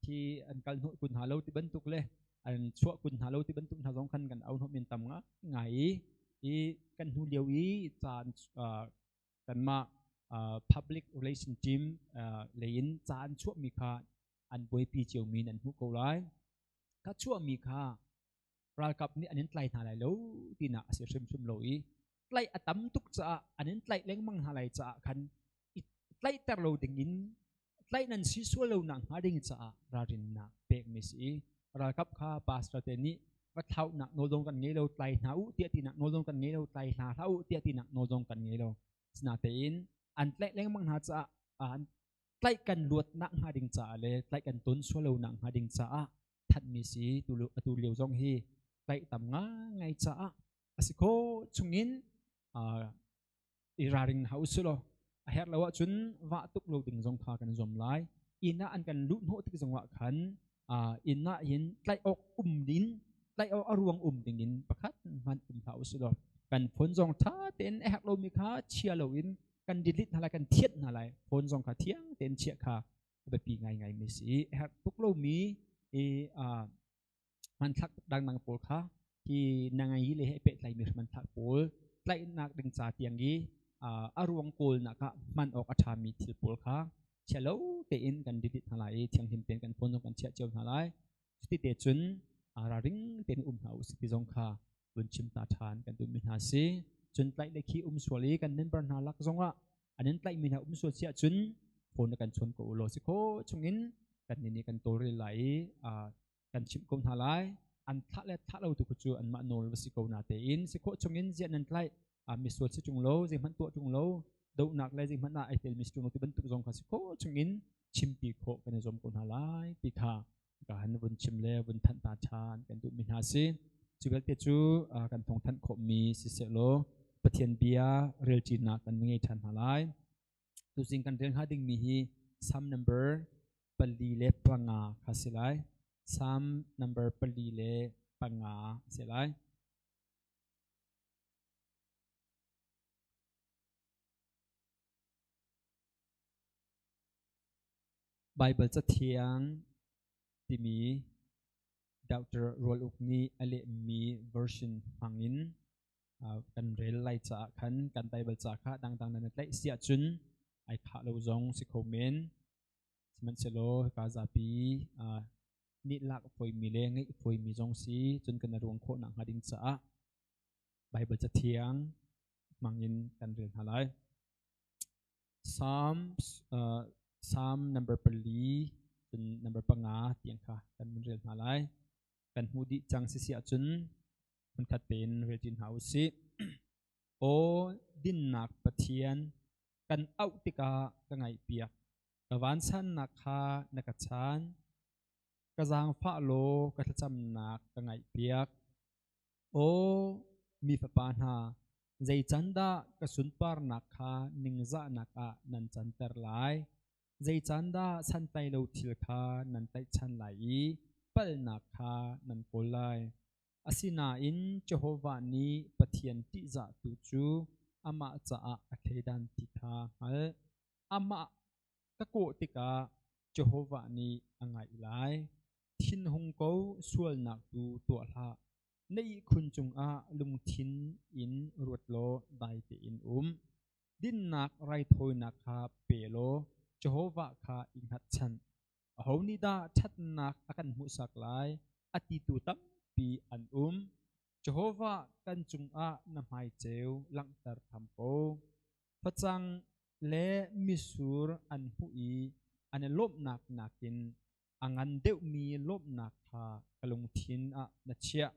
khi an kal hnawh kun hna lo ti bantuk le an chuah kun hna lo ti bantuk hna zong khan kan au hnawh men tam ngai i kan hnu lio i caan kanmah public relation team lei in ca an chuahmi kha an buaipi ciomi nan hmuh ko lai. Kha chuahmi kha ralkap nih an in tlai hna lai lo tinak a si hrimhrim lo i tlaih a tam tuk caah an in tlaih lengmang hna lai caah khan i tlaihter lo ding in, tlaih nan si sual lo nak hnga ding caah ralrinnak pekmi si i ralkap kha pastor te nih va thlauhnak nawl zong kan ngei lo, tlai hna u tiah tinak nawl zong kan ngei lo, tlai hna hlah u tiah tinak nawl zong kan ngei lo. Sinatein an tlaih lengmang hna caah an tlaih kan luat nak hnga ding caah le tlaih kan ton sual lo nak hnga ding caah thanhmi si. Atu lio zong hi tlaih tam ngai caah a si kho chungin i ralring hau si law a herh lo ahcun vah tuk lo ding zong kha kan zuam lai. Inn ah an kan luh hnawh tik zong ah khan inn ah hin tlaih awk um ding, tlaih awk a ruang um ding in pakhat hmanh um hlah usih law kan phone zong ṭha tein a herh lomi kha chia loin kan delete hna lai, kan thianh hna lai. Phone zong kha thiang tein chiah kha a biapi ngaingaimi si. Herh tuk lomi i hmanthlak dangdang pawl kha hi na ngai le he pehtlaimi hmanthlak pawl, tlaihnak ding ca tiang i a ruang kawlnak ah hman awk a ṭhami thil pawl kha chia lo tein kan delete hna lai i thianghlim tein kan phone zong kan chiah cio hna lai. Cuti te cun ralring tein um hna usih ti zong kha vun chim ta ṭhan kan duhmi hna si. Cun tlaih le khi um sual i kan member hna lak zongah an in tlaihmi hna um sual si ahcun phone kan chawn ko u law si kho chungin kan nih kan tawlrel lai i kan chimh ko hna lai. An thlah le thlah lo tu cu anmah nawl va si ko na tein si khawh chungin ziah nan tlaih, misual si ṭung lo, zeihmanh tuah ṭung lo, dohnak le zeihmanh ah ai telmi si ṭung lo ti bantuk zong kha si khawh chungin chimpi khawh kan i zuam ko hna lai ti kha ka han vun chim le vun thanh ta ṭhan kan duhmi hna si. Cu vialte cu kan thawng thanh khawhmi siseh law Pathian bia relṭinak kan ngei ṭhan hna lai. Tuzing kan rel hnga dingmi hi Psalm number 45 kha si lai. Psalm number 45 si lai. Baibal Cathiang timi Dr. Rual Uk nih a lehmi version hmangin kan rel lai caah khan kan Baibal ca kha dangdang nan tlaih si ahcun ai khah lo zong si kho men. Sihmanhsehlaw hika zapi nih lak fawimi le ngeih fawimi zong si cun kan ruang khawh nak hnga ding caah Baibal Cathiang hmangin kan rel hna lai. Psalm number 4 cun number 5 tiang kha kan vun rel hna lai. Kan hmuh dih cang si si ahcun hmunkhat tein rel ṭi hna u sih. Aw dinnak Pathian, kan auh tikah ka ngaihpiak. Ka vansannak kha na ka chan. Ka zaangfah law ka thlacamnak ka ngaihpiak. Aw mi fapa hna, zei can dah ka sunparnak kha ningzahnak ah nan canter lai? Zei can dah santlai lo thil kha nan tlaihchan lai i Palhnak kha nan kawl lai. Asinain Jehovah nih Pathian ṭihzahtu cu amah caah a thleidan ti kha hngalh. Amah ka kawh tikah Jehovah nih a ngaih lai. Thinhung ko, sualnak tu tuah hlah. Na ihkhun cungah lungthin in ruat law dai tein um. Dinnak raithawinak kha pe law Jehovah kha i hngatchan. Aho nih dah ṭhatnak a kan hmuhsak lai a titu tampi an um. Jehovah kan cungah na hmaiceu langhter hram ko. Facang le mitsur an hmuh i an i lawmhnak nakin a ngan deuhmi lawmhnak kha ka lungthin ah na chiah.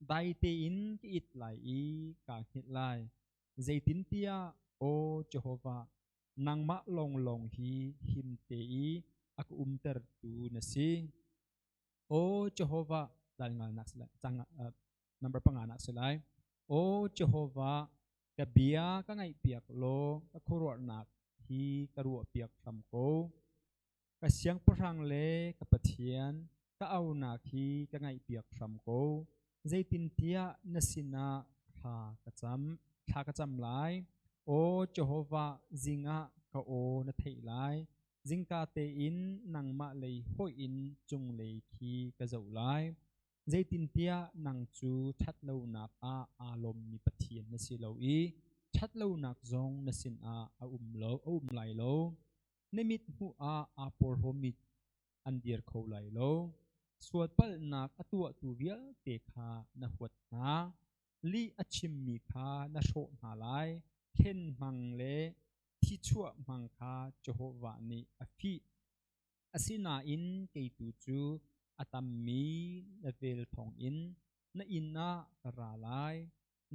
Dai tein ka it lai i kaa hngilh lai. Zeitintiah, Aw Jehovah, nangmah lawnglawng hi himte i a ka umtertu na si. Aw Jehovah, dalngalnak si lai, cang, number panganak si lai. Aw Jehovah, ka bia ka ngaihpiak law ka khuaruahnak hi ka ruahpiak hram ko. Ka siangpahrang le ka Pathian, ka aunak hi ka ngaihpiak hram ko. Zeitintiah na sinah thla ka cam, thla ka cam lai. Aw Jehovah, zingah ka aw na theih lai. Zingka tein nangmah lei hoih in cunglei khi ka zoh lai. Zeitintiah nang cu ṭhatlonak ah aa lawmmi Pathian na si lo i ṭhatlonak zong na sinah a um lo, a um lai lo. Na mit hmuh ah aa porhlawmi an dir kho lai lo. Sualpalhnak a tuahtu vialte kha na huat hna. Lih a chimmi kha na hrawh hna lai. Hlen hmang le thichuah hmang kha Jehovah nih a fih. Asinain kei tu cu a tammi na vel thawngin na inn ah ka ra lai.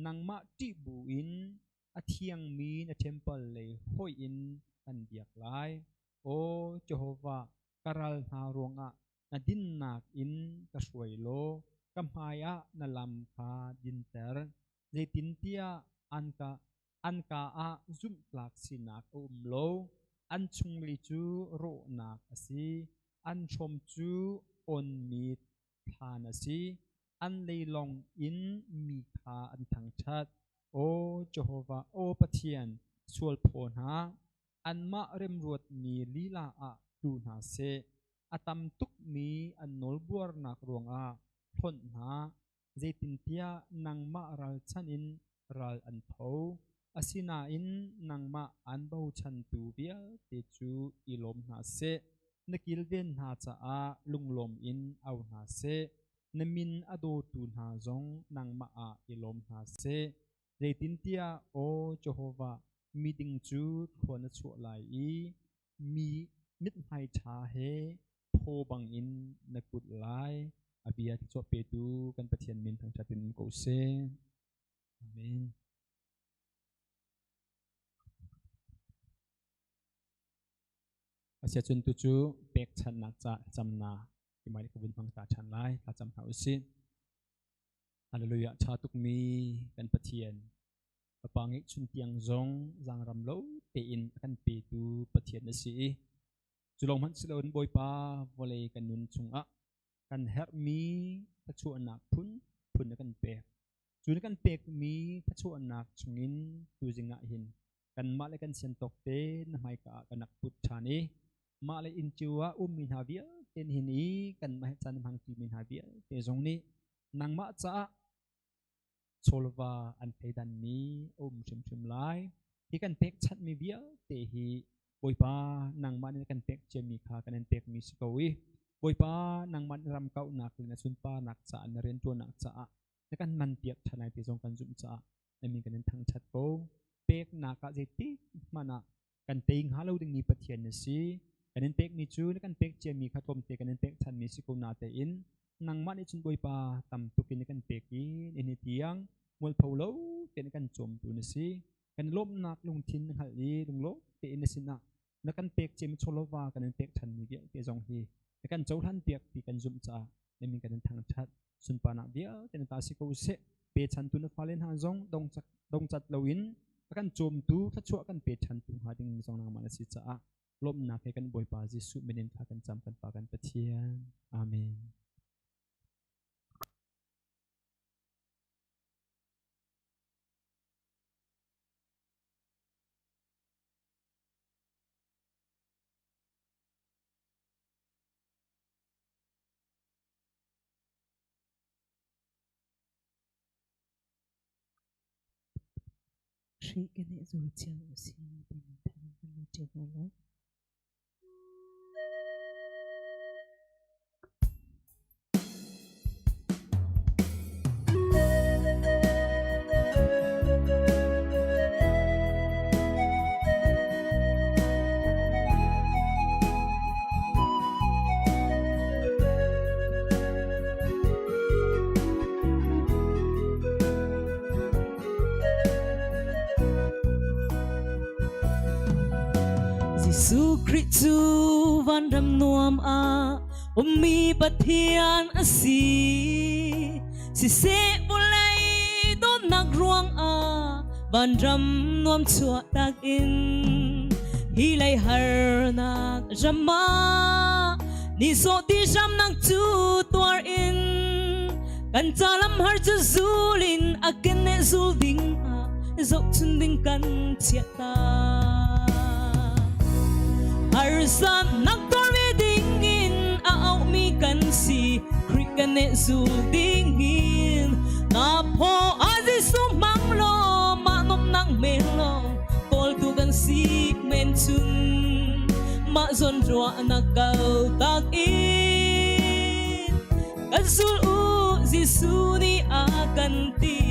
Nangmah ṭih buin a thiangmi na ṭempal lei hoih in kan biak lai. Aw Jehovah, ka ral hna ruangah na dinnak in ka hruai law ka hmaiah na lam kha dinter. Zeitintiah an ka ah zumhtlak sinak a um lo. An chunglei cu rawhnak a si, an hrom cu onmi thlan a si. An leilawng in mi kha an thangṭhat. Aw Jehovah, aw Pathian, sualphaw hna, anmah remruatmi lila ah tlu hna seh. A tam tukmi an nawlbuarnak ruangah hlonh hna, zeitintiah nangmah ralchanh in ral an tho. Asinain nangmah aan bochantu vialte cu i lawm hna seh. Na kilven hna caah lunglawm in au hna seh. Na min a dawtu hna zong nangmah ah i lawm hna seh. Zeitintiah, Aw Jehovah, miding cu thlua na chuah lai i mi mithmai ṭha he phaw bangin na kulh lai. A bia thluachuah petu kan Pathian min thangṭhat in um ko seh. Amen. Asiahcun tucu pekchanhnak ca camnak timai ka vun hmang ta ṭhan lai. Thla cam hna usih. Hallelujah. Ṭha tukmi kan Pathian. Fapa ngeihchun tiang zong zaangram lo tein a kan petu Pathian na si i cu lawng hmanh si loin Bawipa vawlei kan nun chungah kan herhmi thluachuahnak phun phun na kan pek. Cu na kan pekmi thluachuahnak chungin tuzing ah hin kanmah le kan sian tawk te na hmaika ah kan rak put ṭhan i mah le inn cio ah ummi hna vialte hin i kanmah he caan hmang ṭimi hna vialte zong nih nangmah caah chawlva an thleidanmi a um hrimhrim lai. Hi kan pekchanhmi vialte hi Bawipa nangmah nih kan pek ciami kha kan in pekmi si ko i Bawipa nangmah nih ram kauhnak le na sunparnak caah na rianṭuannak caah na kan man piak ṭhan lai ti zong kan zumh caah na min kan in thangṭhat ko. Peknak ah zeitik hmanh ah kan tei hnga lo dingmi Pathian na si. Kan in pekmi cu na kan pek ciami kha tlawmte kan in pek ṭhanmi si ko natein nangmah nih cun Bawipa tam tuk in na kan pek i nihin tiang mualpho lo tein na kan cawmtu na si. Kan lawmhnak lungthin na hngalh i lunglawm tein na sinah na kan pek ciami chawlova kan in pek ṭhanmi vialte zong hi na kan cohlan piak ti kan zumh caah na min kan in thangṭhat. Sunparnak vialte na ta si ko seh. Pechantu na fale hna zong dongcat loin a kan cawmtu thluachuah kan pe ṭhantu hnga ding zong nangmah na si caah lawmhnak he kan Bawipa Jesuh min in thla kan cam kan Pa kan Pathian. Amen. Khrih kan i zul cio u si timi thang kan i ṭi hna lai. Jesuh Khrih cu vanram nuam ah ummi Pathian a si. Siseh vawlei dawtnak ruangah vanram nuam chuah tak in hi lei harnak ram ah nihsawh ti hramnak cu tuar in kan ca lam har cu zul in a keneh zul ding ah zohchun ding kan chiah ta. Harsannak tuar ve ding in a auhmi kan si Khrih kan eh zul ding in na phaw a Jesuh hmang law mah nomnak men law kawltu kan si men chun mah zawn ruahnak kal tak in kan zul u Jesuh nih a kan ti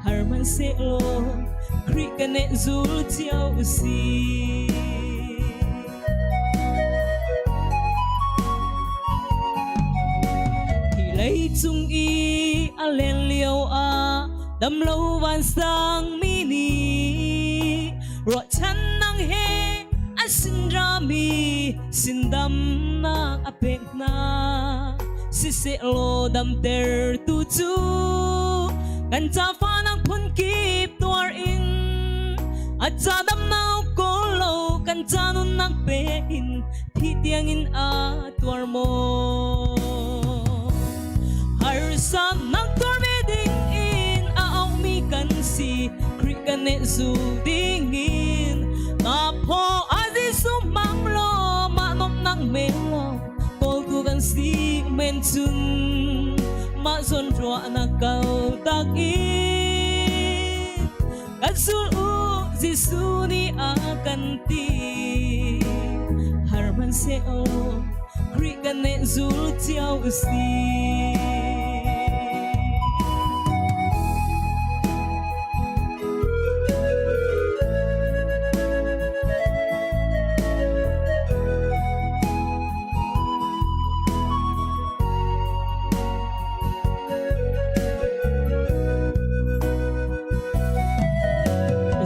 har hmanhsehlaw Khrih kan eh zul cio u si. Hi leicung i a len lio ah damlo vansang mi nih ruahchannak he an sin rami sindamnak a pek hna. Siseh law damtertu cu kan ca fanak phunkip tuar in a ca damnak kawl lo kan ca nunnak pe in thi tiangin a tuar maw? Harsannak tuar ve ding in a aumi kan si Khrih kan eh zul ding in na phaw a Jesuh mang law mah nomnak men law kawltu kan si men cun mah zawn ruahnak kal tak in kan sul u Jesuh nih a kan ti har hmanhseh aw Khrih kan nih zul cio u si.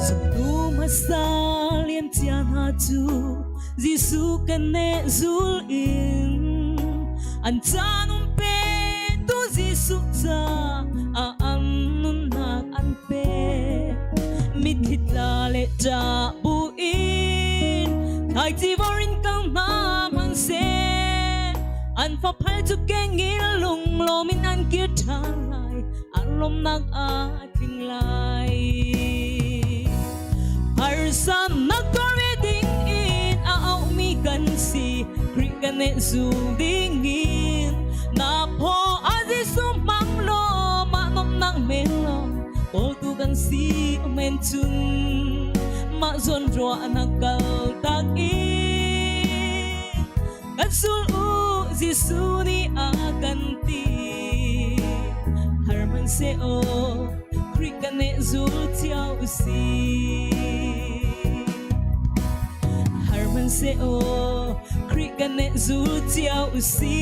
Zumtu hmasa liam cia hna cu Jesuh kan ne zul in an caan um pe tu Jesuh ca a an nunnak an pe mitthli tla le ṭa bu in thlaici vor in kal hna hmanhseh an faphal cu kengin lunglawm in an kir ṭhan lai an lawmnak a tling lai. Harsannak tuar ve ding in a auhmi kan si Khrih kan eh zul ding in na phaw a Jesuh hmang law mah nomnak men law kawltu kan si men cun mah zawn ruahnak kal tak in kan sul u Jesuh nih a kan ti har hmanhseh aw Khrih kan eh zul cio u si har hmanhseh aw Khrih kan eh zul cio u si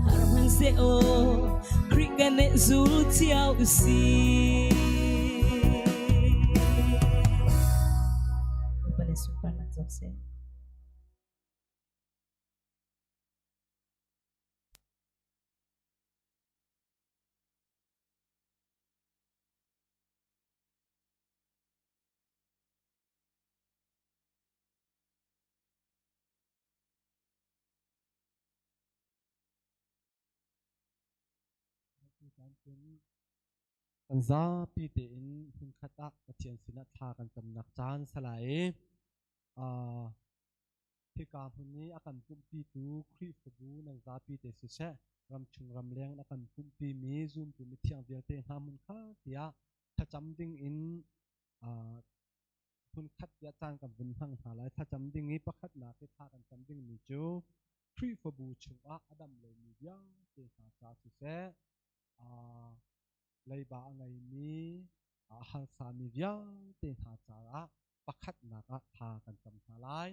har hmanhseh aw Khrih kan eh zul cio u si. Bapak le sunparnak co seh. Kan zapi tein hmunkhat ah Pathian sinah thla kan camnak caan salai i hika hmun i a kan pumhpitu Khrihfabu nan zapi te siseh. Ramchung ramleng a kan pumhpi mi zumtu mithiang vialte hna hmun kha tiah thlacam ding in hmunkhat tiah caan kan vun hmang hna lai. Thlacam ding i pakhatnak i thla kan cam dingmi cu Khrihfabu chungah a dam lomi vialte hna ca siseh, leiba a ngeimi, a harsami vialte hna caah pakhatnak ah thla kan cam hna lai.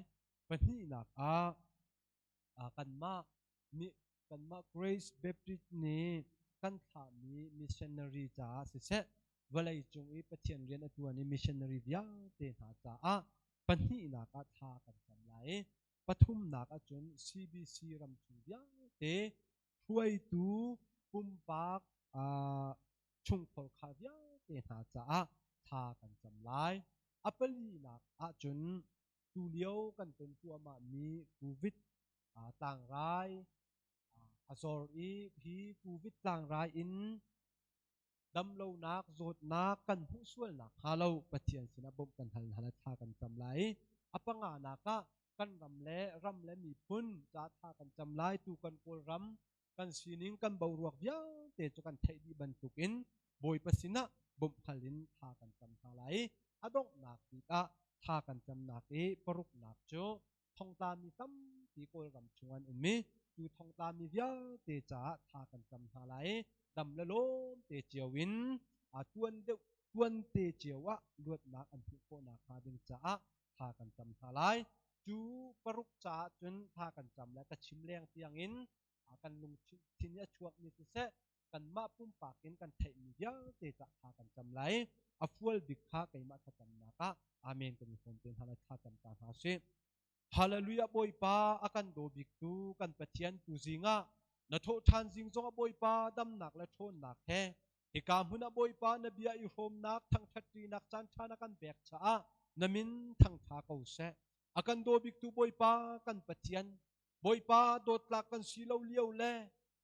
Pahnihnak ah kanmah nih kanmah Grace Baptist nih kan thlahmi missionary caah siseh, vawleicung i Pathian rian a ṭuan i missionary vialte hna caah pahnihnak ah thla kan cam lai. Pathumnak ahcun CBC ramchung vialte hruaitu pumpak chungkhar kha vialte hna caah thla kan cam lai. A palinak ahcun tulio kan ton cuahmahmi COVID tlangrai a zor i hi COVID tlangrai in damlonak zawtnak kan hmuh sualnak hnga lo Pathian sinah bawmh kan hal hna thla kan cam lai. A panganak ah kan ram le ram le miphun ca thla kan cam lai. Tu kan Kawlram kan sining kan boruak vialte cu kan theih dih bantukin Bawipa sinah bawmh hal in thla kan cam hna lai. A donghnak bik ah thla kan camnak i paruknak cu thongtlami tampi Kawlram chung an um i cu thongtlami vialte caah thla kan cam hna lai. Dam le lawm te cio in tuan deuh tuan te cio ah luatnak an hmuh khawhnak hnga ding caah thla kan cam hna lai. Cu paruk caah cun thla kan cam le ka chim leng tiangin kan lungthin i a chuakmi siseh, kanmah pumpak in kan theihmi vialte cah thla kan cam lai. A fual bik kha keimah thlacamnak ah amen kan i hrawm te hna lai. Thla cam ta hna sih. Hallelujah. Bawipa, a kan daw biktu kan Pathian, tu zing ah na thawh ṭhan zing zong ah Bawipa damnak le ṭhawnnak he hika hmun ah Bawipa na bia i hrawmnak, thangṭhatṭinak caan ṭha na kan pek caah na min thangṭha ko seh. A kan daw biktu Bawipa kan Pathian, Bawipa, dawtlak kan si lo lio le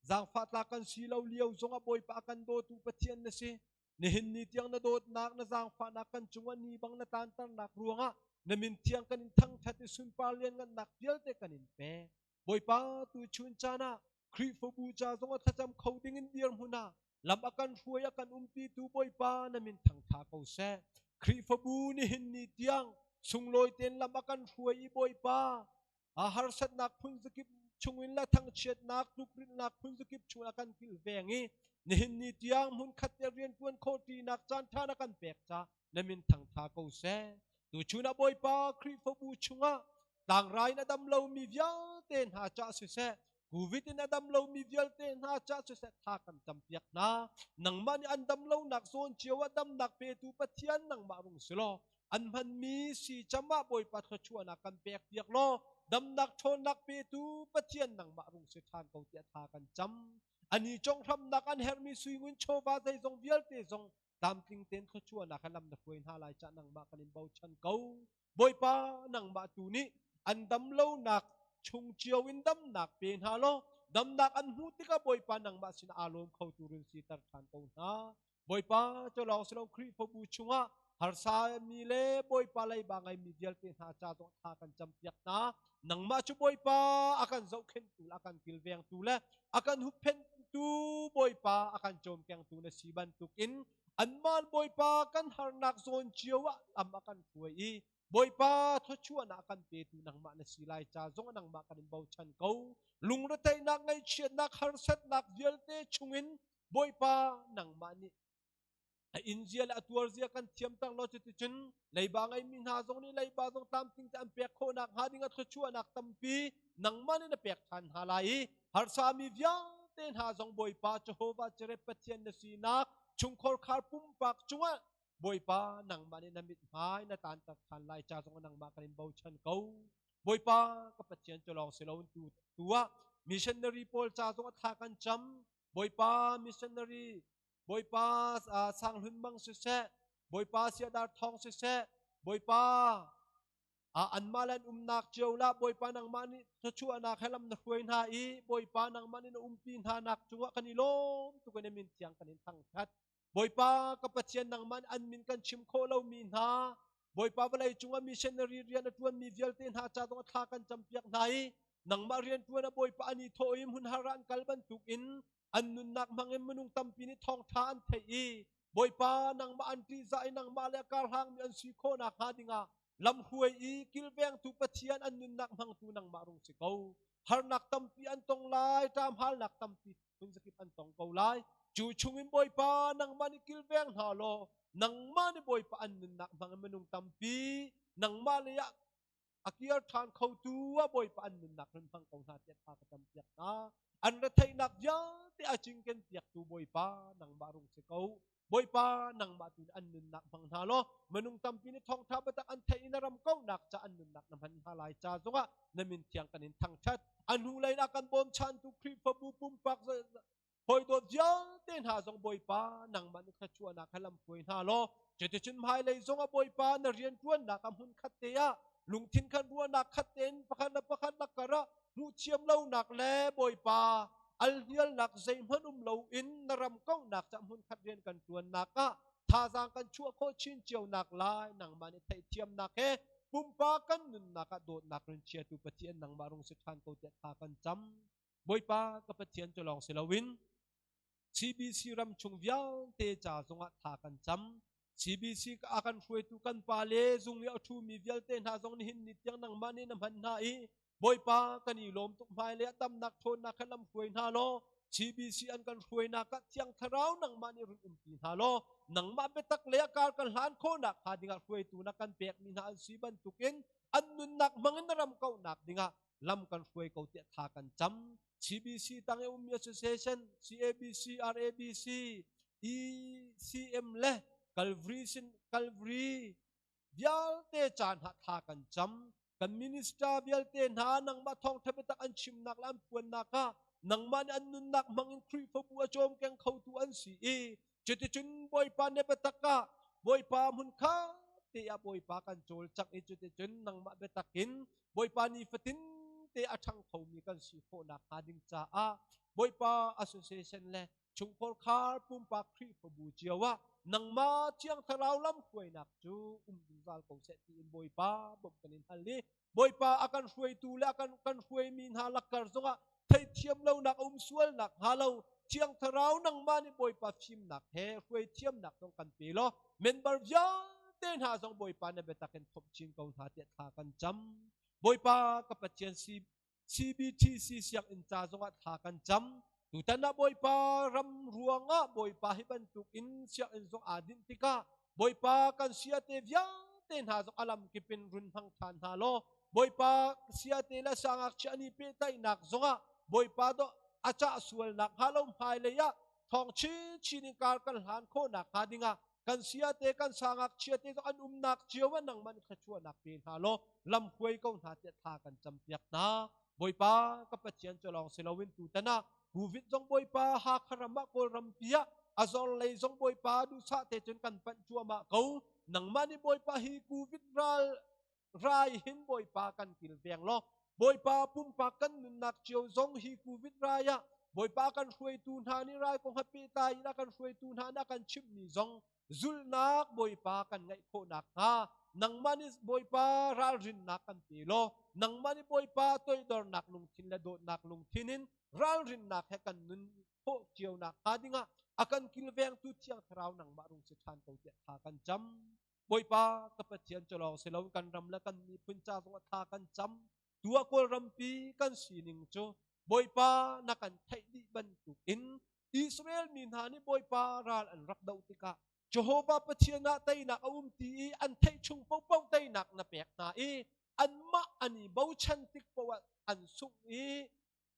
zaangfah tlak kan si lo lio zongah Bawipa, a kan dawtu Pathian na si. Nihin ni tiang na dawtnak, na zaangfahnak kan cungah ni bang na tlanternak ruangah na min thiang kan in thangṭhat i sunpar lianngannak vialte kan in pek. Bawipa, tu chun caan ah Khrihfabu ca zongah thlacam kho ding in dirhmun ah lam a kan hruai, a kan umpitu Bawipa, na min thangṭha ko seh. Khrihfabu nihin ni tiang sunglawi tein lam a kan hruai i Bawipa, a harsatnak phun zakip chungin le thangchiatnak, tlukrilhnak phun zakip chungin a kan kilveng i nihin ni tiang hmunkhat te rianṭuan khawh ṭinak caan ṭha na kan pek ca na min thangṭha ko seh. Tuchun ah Bawipa, Khrihfabu chungah tlangrai in a dam lomi vialte hna ca siseh, Covid in a dam lomi vialte hna ca siseh, tha kan campiak hna. Nangmah nih an dam lonak zawn cio ah damnak petu Pathian nangmah rung si law, an hmanmi si cam ah Bawipa thluachuahnak kan pek piak law, damnak ṭhawnnak petu Pathian nangmah rung si ṭhan ko tiah tha kan cam. Ani conghramnak an herhmi suingun chawva zeizong vialte zong tlamtling tein thluachuahnak he lam na hruai hna lai cah nangmah kan in bochan ko. Bawipa, nangmah tu nih an dam lonak chung cio in damnak pe hna law, damnak an hmuh tikah Bawipa nangmah sin aa lawm kho tu run siter ṭhan ko hna. Bawipa, cu lawng si lo, Khrihfabu chungah harsa mi le Bawipa leiba ngeimi vialte hna ca zong thla kan campiak hna. Nangmah cu Bawipa a kan zohkhenhtu le a kan kilvengtu le a kan hupphenhtu, Bawipa a kan cawmkengtu na si bantukin anmah Bawipa kan harnak zawn cio ah lam a kan hruai i Bawipa thluachuahnak a kan petu nangmah na si lai ca zong nangmah kan in bochan ko. Lungretheihnak, ngaihchiatnak, harsatnak vialte chungin Bawipa nangmah nih a inn zia le a tuar zia kan thiamter law, cuticun leiba ngeimi hna zong nih leiba zong tlamtling te an pek khawhnak hnga ding a thluachuahnak tampi nangmah nih na pek ṭhan hna lai i harsami vialte hna zong Bawipa Jehovah Jireh Pathian na sinak chungkhar khar pumpak cungah Bawipa nangmah nih na mithmai na tanter ṭhan lai ca zong nangmah kan in bochan ko. Bawipa ka Pathian, cu lawng si loin tu tu ah missionary pawl ca zong a thla kan cam. Bawipa, missionary Bawipa Sang Hlun Mang siseh, Bawipa Siadar Thawng siseh, Bawipa anmah le an umnak cio la Bawipa nangmah nih thluachuahnak he lam na hruai hna i Bawipa nangmah nih na umpi hna nak cungah kan i lawm tuk in min thiang kan in thangthat. Bawipa ka Pathian, nangmah an min kan chim khawh lomi hna, Bawipa, vawlei cungah missionary rian a ṭuanmi vialte hna ca zong thla kan campiak hna i Nangmah rianṭuan a Bawipa an i thawh i hmun har ah an kal bantukin an nunnak hmangin minung tampi nih thawngṭha an theih i Bawipa, nangmah an ṭihzah i nangmah le a karhlangmi an si khawh nakhnga dingah lamhruai i kilvengtu Pathian an nunnak hmangtu nangmah rung si ko. Harnak tampi an tong lai, ṭamhalnak tampi phunzakip an tong ko lai. Cu chungin Bawipa, nangmah nih kilveng hna law, nangmah nih Bawipa an nunnak hmangin minung tampi nangmah lei ah a kir ṭhan khotu a Bawipa an nunnak run hmang ko hna tiah thla ka campiak hna. An retheihnak vialte a cingken piaktu Bawipa, nangmah rung si ko. Bawipa, nangmah tu nih an nunnak hmang hna law minung tampi nih thawngṭha biatak an theih i na ram kauhnak ca an nunnak na hman hna lai ca zongah na min thiang kan in thangṭhat. A hnu lei ah kan bawmchantu Khrihfabu pumpak Hawidawt vialte hna zong Bawipa, nangmah nih thluachuahnak he lamhruai hna law cuticun hmailei zongah Bawipa, na rianṭuannak ah hmunkhat te ah lungthin khan ruahnak khat tein pakhat le pakhat lakkar ah hmuhthiam lonak le Bawipa, alhnialnak zeihmanh um loin na ram kauhnak ca hmunkhat rian kan ṭuannak ah thazaang kan chuah khawh chin cionak lai nangmah nih theihthiamnak he pumpak kan nunnak ah dawtnak rin chiatu Pathian nangmah rung si ṭhan ko tiah thla kan cam. Bawipa ka Pathian cu lawng si loin CBC ram chung vialte ca zongah tha kan cam. CBC a kan hruaitu kan pa le zung i a ṭhumi vialte hna zong nihin ni tiang nangmah nih na hman hna i Bawipa, kan i lawm tuk. Hmai le a tamnak ṭhawnnak kha lam hruai hna law CBC an kan hruainak ah Thiang Thlarau nangmah nih run umpi hna law nangmah biatak le a kar kan hlan khawhnak hnga dingah hruaitu na kan pekmi hna an si bantukin an nunnak hmangin na ram kauhnak dingah lam kan hruai ko tiah tha kan cam. CBC tang i ummi association CABC, RABC, ECM le Calvary sin Calvary vialte caan ha tha kan cam. Kan minister vialte hna, nangmah thawngtha biatak an chimnak le an phuannak ah nangmah nih an nunnak hmangin Khrihfabu a cawmkeng khotu an si i cuticun Bawipa ne biatak ah Bawipa hmun kha te ah Bawipa kan cawlcangh i cuticun nangmah biatak in Bawipa nifatin te a ṭhang khomi kan si khawhnak hnga ding caah Bawipa, association le chungkhar khar pumpak Khrihfabu cio ah nangmah Thiang Thlarau lamhruainak cu um zungzal ko seh tiin Bawipa bawmh kan in hal i Bawipa, a kan hruaitu le a kan hruaimi hna lakkar zongah theihthiam lonak a um sualnak hnga lo Thiang Thlarau nangmah nih Bawipa fimnak he hruai thiamnak zong kan pe law member vialte hna zong Bawipa na biatak in thomh chin ko hna tiah thla kan cam. Bawipa ka Pathian, CBTC sianginn ca zongah thla kan cam. Tutan ah Bawipa ram ruangah Bawipa hi bantuk in sianginn zong aa dinh tikah Bawipa, kan siate vialte hna zong a lam kip in run hmang ṭhan hna law Bawipa, siate le sangakchia an i pehtlaihnak zongah Bawipa dawh a cah sualnak hnga lo, hmailei ah thawng chinchin in kar kan hlan khawhnak hnga dingah kan siate kan sangakchia te zong an umnak cio ah nangmah nih thluachuahnak pe hna law lam hruai ko hna tiah thla kan campiak hna. Bawipa ka Pathian cu lawng si loin tutan ah Covid zong Bawipa, Hakha ram ah, Kawlram pi ah a zor lei zong Bawipa duhsah te cun kan panh cuahmah ko. Nangmah nih Bawipa hi Covid ral rai hin Bawipa kan kilveng law Bawipa, pumpak kan nunnak cio zong hi Covid rai ah Bawipa kan hruaitu hna nih rai kong he pehtlai in a kan hruaitu hna nih a kan chimhmi zong zulhnak Bawipa kan ngeih khawh nakhnga nangmah nih Bawipa ralrinnak kan pe law nangmah nih Bawipa toidornak lungthin le dawtnak lungthin in ralrinnak he kan nun khawh cio nakhnga dingah a kan kilvengtu Thiang Thlarau nangmah rung si ṭhan ko tiah thla kan cam. Bawipa ka Pathian cu lawng si lo, kan ram le kan miphun ca zongah thla kan cam. Tua Kawlrampi kan sining cu Bawipa na kan theih dih bantuk in Israel mi hna nih Bawipa ral an rak doh tikah Jehovah Pathian ah teinak a um ti i an theih chung paohpaoh teinak na pek hna i anmah an i bochan tik paoh ah an sungh i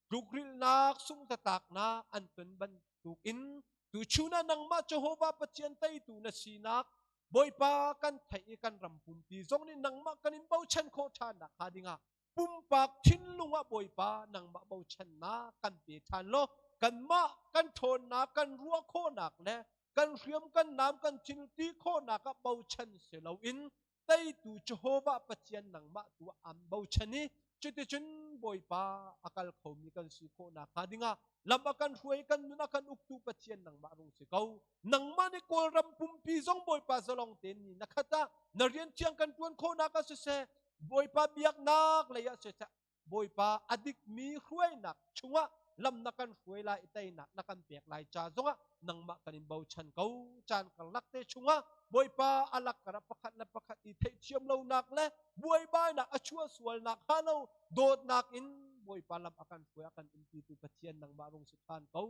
tlukrilhnak sungtataknak an ton bantukin tuchun ah nangmah Jehovah Pathian teitu na sinak Bawipa kan theih i kan ram pumpi zong nih nangmah kan in bochan khawh ṭhan nakhnga dingah pumpak thinlung ah Bawipa nangmah bochannak kan pe ṭhan law kanmah kan ṭhawnnak, kan ruah khawhnak le kan hriam kan nam kan thil ti khawhnak ah bochan si loin teitu Jehovah Pathian nangmah tu an bochan i cuticun Bawipa a kal khomi kan si khawh nakhnga dingah lam a kan hruai, kan nun a kan uktu Pathian nangmah rung si ko. Nangmah nih Kawlram pumpi zong Bawipa zalong tein ni na khat ah na rian thiang kan tuan khawhnak ah siseh, Bawipa biaknak lei ah siseh. Bawipa a dikmi hruainak chungah lam na kan hruai lai i teinak na kan pek lai ca zongah nangmah kan in bochan ko. Caan karlak te chungah Bawipa a lak karah pakhat le pakhat i theihthiam lonak le buaibainak a chuah sualnak hnga lo dawtnak in Bawipa lam a kan hruai a kan umpitu Pathian nangmah rung si ṭhan ko.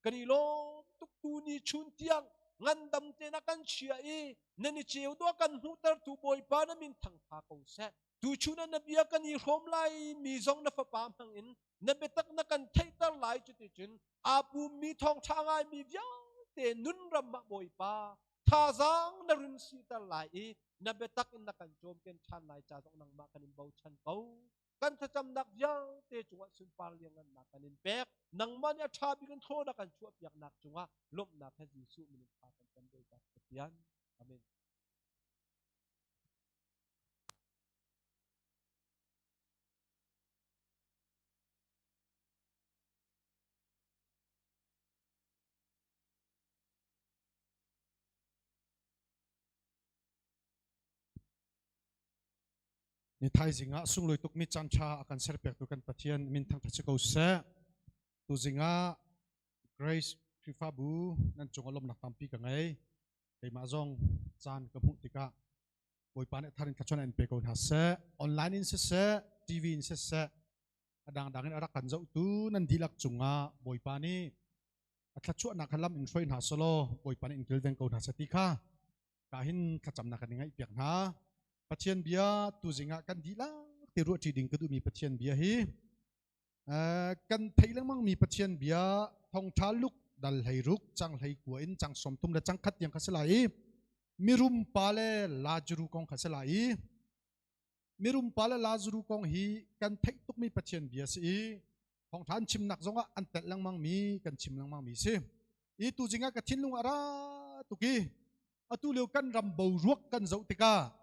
Kan i lawm tuk tu ni chun tiang ngandam te na kan chia i nan i ceu dawh kan hmuhtertu Bawipa na min thangtha ko seh. Tuchun ah na bia kan i hrawm lai mi zong na fapa hmang in na biatak na kan theihter lai cuticun aa pummi thawngṭha ngaimi vialte nun ram ah Bawipa thazaang na run siter lai i na biatak in na kan cawmken ṭhan lai ca zong nangmah kan in bochan ko. Kan thlacamnak vialte cungah sunpar liangngannak kan in pek. Nangmah nih a ṭha bik in thaw na kan chuahpiaknak cungah lawmhnak he Jesuh min in tha kan cam Bawipa Pathian. Amen. Ni thaizing ah sunglawi tukmi caan ṭha a kan serpiaktu kan Pathian min thangṭhat si ko seh. Tuzing ah Grace Khrihfabu nan cung ah lawmhnak tampi ka ngei. Keimah zong caan ka hmuh tikah Bawipa nih thar in thluachuah in pe ko hna seh. Online in siseh, TV in siseh, a dangdang in a rak kan zohtu nan dihlak cungah Bawipa nih a thluachuahnak kha lam in hruai hna selaw Bawipa nih in kilveng ko hna seh ti kha ka hin thlacamnak kan i ngaihpiak hna. Pathian bia tuzing ah kan dihlak te ruahṭi ding ka duhmi Pathian bia hi kan theih lengmang mi Pathian bia thongṭha luk dal hlei ruk cang hlei kua in cang som thum le cang khat tiang kha si lai i mirum pa le Lazarus kong kha si lai i mirum pa le Lazarus kong hi kan theih tukmi Pathian bia si i thawngṭha an chimnak zongah an telh lengmang mi kan chim lengmang mi si i tu zingah ka thinlung a ra tuk i atu lio kan ram boruak kan zoh tikah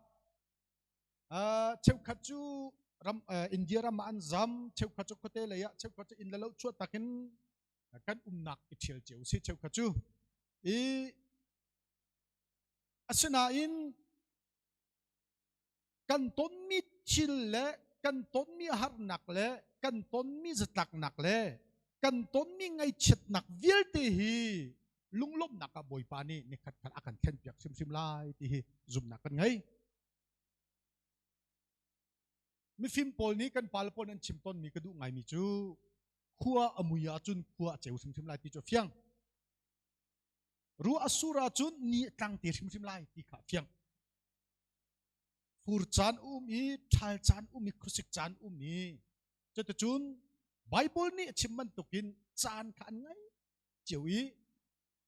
cheukhat cu ram India ram ah an zam cheukhat cu khuate lei ah cheukhat cu inn le lo chuah takin kan umnak i ṭhial cio si cheukhat cu i asinain kan tonmi thil le kan tonmi harnak le kan tonmi zatlaknak le kan tonmi ngaihchiatnak vialte hi lunglawmhnak ah Bawipa nih nikhat khat a kan thlenpiak hrimhrim lai ti hi zumhnak kan ngei. Mifim pawl nih kan pale pawl an chim tawnmi ka duh ngaimi cu khua a mui ahcun khua a ceu hrimhrim lai ti cu a fiang. Ruah a sur ahcun ni a tlang te hrimhrim lai ti kha a fiang. Fur caan um i ṭhal caan um i khuasik caan um i cuticun Bible nih a chim bantukin caan kha an ngei cio i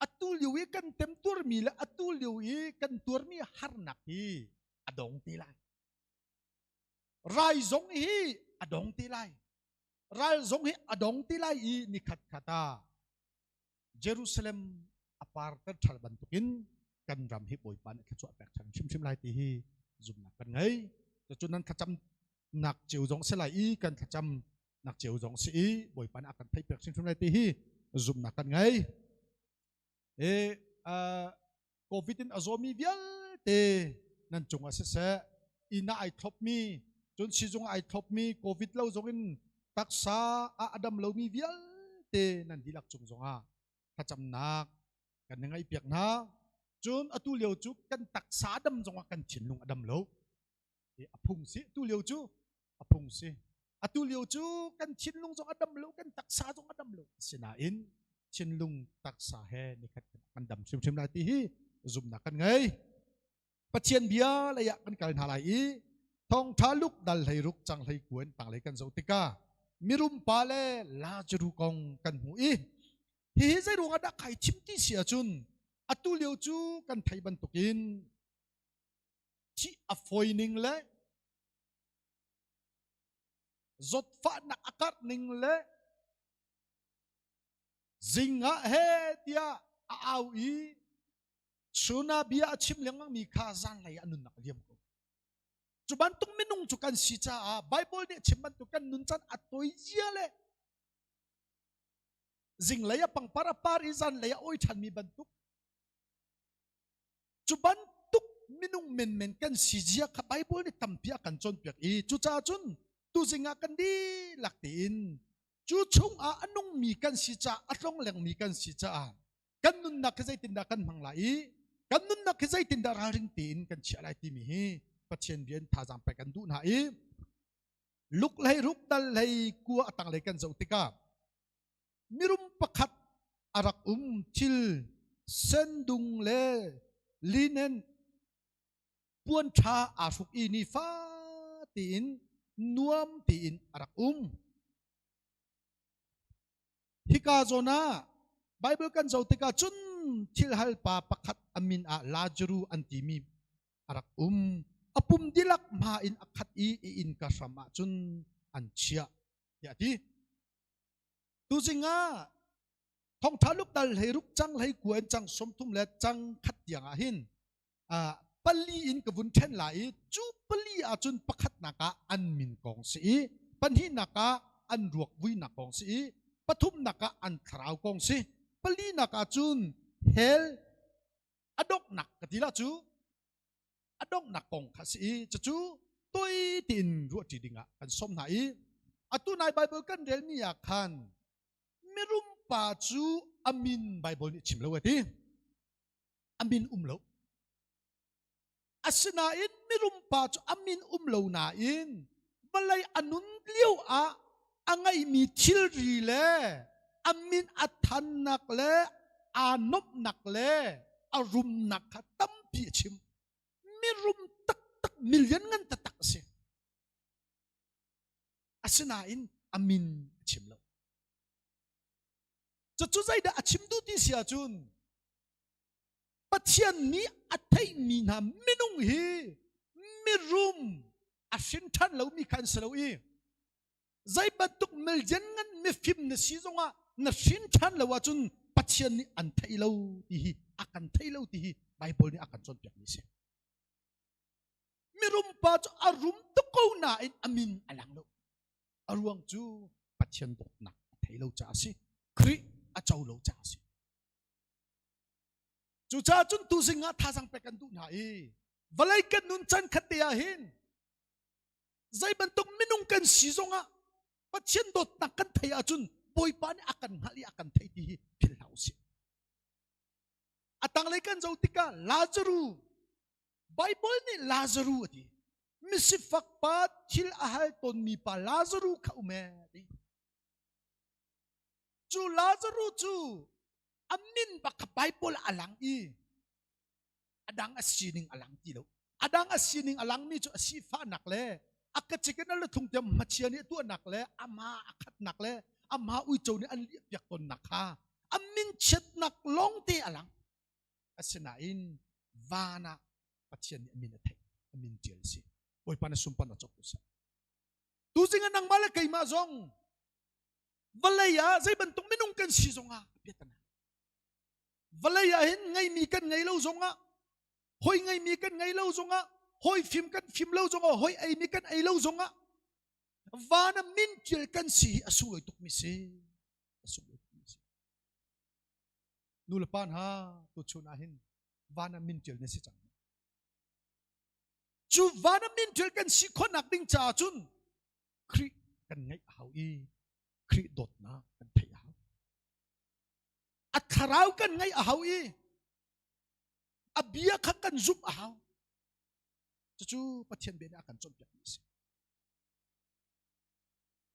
atu lio i kan temtuarmi le atu lio i kan tuarmi harnak hi a dong te lai. Rai zong hi a dong te lai. Ral zong hi a dong te lai i nikhat khat ah Jerusalem a parter ṭhal bantukin kan ram hi Bawipa nih thluachuah pek ṭhan hrimhrim lai ti hi zumhnak kan ngei. Cucu nan thlacam nak cio zong si lai i kan thlacam nak cio zong si i Bawipa nih a kan theihpiak hrimhrim lai ti hi zumhnak kan ngei. E, uh, COVID in a zawmi vialte nan cungah siseh inn ah ai thlopmi cun sizung ai thlopmi COVID lo zong in taksa ah a dam lomi vialte nan dihlak cung zongah thlacamnak kan i ngaihpiak hna cun atu lio cu kan taksa dam zongah kan thinlung a dam lo a phung si atu lio cu a phung si atu lio cu kan thinlung zong a dam lo kan taksa zong a dam lo asinain thinlung taksa he nikhat kan dam hrimhrim lai ti hi zumhnak kan ngei Pathian bia lei ah kan kal hna lai i thawngtha luk dal hlei ruk cang hlei kuan tanglei kan zoh tikah mirum pa le Lazaru kong kan hmu i hihi zei ruangah dah kai chim ti si ahcun atu lio cu kan thei bantukin thih a fawi ning le zawtfahnak a karh ning le zing ah he tiah a au i chun ah bia a chim lengmang mi kha zanlei ah nunnak a liam ko cu bantuk minung cu kan si caah Bible nih a chim bantuk kan nun caan a toi zia le zinglei a pangpar a par i zanlei a oi ṭhanmi bantuk Cu bantuk minung menmen kan si zia kha Bible nih tampi a kan cawnpiak i cucaah cun Tuzing ah kan dihlak tein cu chungah a nungmi kan si caah a tlonglengmi kan si caah kan nunnak hi zeitindah kan hmang lai i kan nunnak hi zeitindah ralring tein kan chiah lai timi hi Pathian rian thazaang pek kan duh hna i luk hlei ruk dal hlei kua a tanglei kan zoh tikah mirum pakhat a rak um thil sendung le linen puan ṭha aa hruk i nifa tiin nuam tiin a rak um. Hika zawn ah Bible kan zoh tikah cun thil hal pa pakhat a min ah Lazaru an timi a rak um. A pum dilak hma in a khat i i innka hram ah cun an chiah tiah a ti. Tuzing ah thongtha luk dal hlei ruk cang hlei kua in cang 30 le cang khat tiang ah hin pali in ka vun ṭhen lai i cu pali ahcun pakhatnak ah an min kong si i pahnihnak ah an ruak vuinak kong si i pathumnak ah an thlarau kong si palinak ah cun hell a donghnak ka ti lah cu a donghnak kong kha si i cucu toi tiin ruahṭi dingah kan sawm hna i atu nai Bible kan relmi ah khan mirum pa cu a min Bible nih chim lo a ti. A min um lo. Asinain mirum pa cu a min um lo nain vawlei a nun lio ah a ngeihmi thilri le a min a thannak le aa nuamhnak le a rumnak kha tampi a chim. Mirum taktak million ngan taktak a si. Asinain a min a chim lo. Cucu zeidah a chim duh ti si ahcun Pathian nih a theihmi hna minung hi mirum a hrin ṭhan lomi kha an si lo i zei bantuk miljen ngan mifim na si zongah na hrin ṭhan lo ahcun Pathian nih an thei lo ti hi a kan thei lo ti hi Bible nih a kan cawnpiakmi a si. Mirum pa cu a rum tuk ko nain a min a lang lo. A ruang cu Pathian dawtnak a thei lo caah a si. Khrih a co lo caah a si. Cucaah cun tuzing ah thazaang pek kan duh hna i vawlei kan nun chan khat te ah hin zei bantuk minung kan si zongah Pathian dawtnak kan theih ahcun Bawipa nih a kan hngalh i a kan theih ti hi philh hlah usih. A tanglei kan zoh tikah Lazaru Bible nih Lazaru a ti. Misifak pa thil a hal tawnmi pa Lazaru kha um ee ti. Cu Lazaru cu a min bak kha Bible a lang i a dang a sining a lang ti lo. A dang a sining a langmi cu a sifahnak le a kacik in a luthung tiang hmachia nih a tuahnak le ama a khatnak le ama uico nih an liahpiak tawnnak kha a min chiatnak lawngte a lang. Asinain van ah Pathian nih a min a theih, a min ṭial a si. Bawipa na sunparnak cawk ko seh. Tuzing ah nangmah le keimah zong vawlei ah zei bantuk minung kan si zongah biatana vawlei ah hin ngeimi kan ngei lo zongah hoi ngeimi kan ngei lo zongah hoi fim kan fim lo zongah hoi eimi kan ei lo zongah van ah min ṭial kan si hi a sunglawi tukmi si a sunglawi tukmi si nu le pa hna tuchun ah hin van ah min ṭial na si cang cu van ah min ṭial kan si khawhnak ding caah cun Khrih kan ngeih a hau i Khrih dawtnak kan theih a hau. A thlarau kan ngeih a hau i a bia kha kan zumh a hau. Cucu Pathian bia nih a kan cawnpiakmi a si.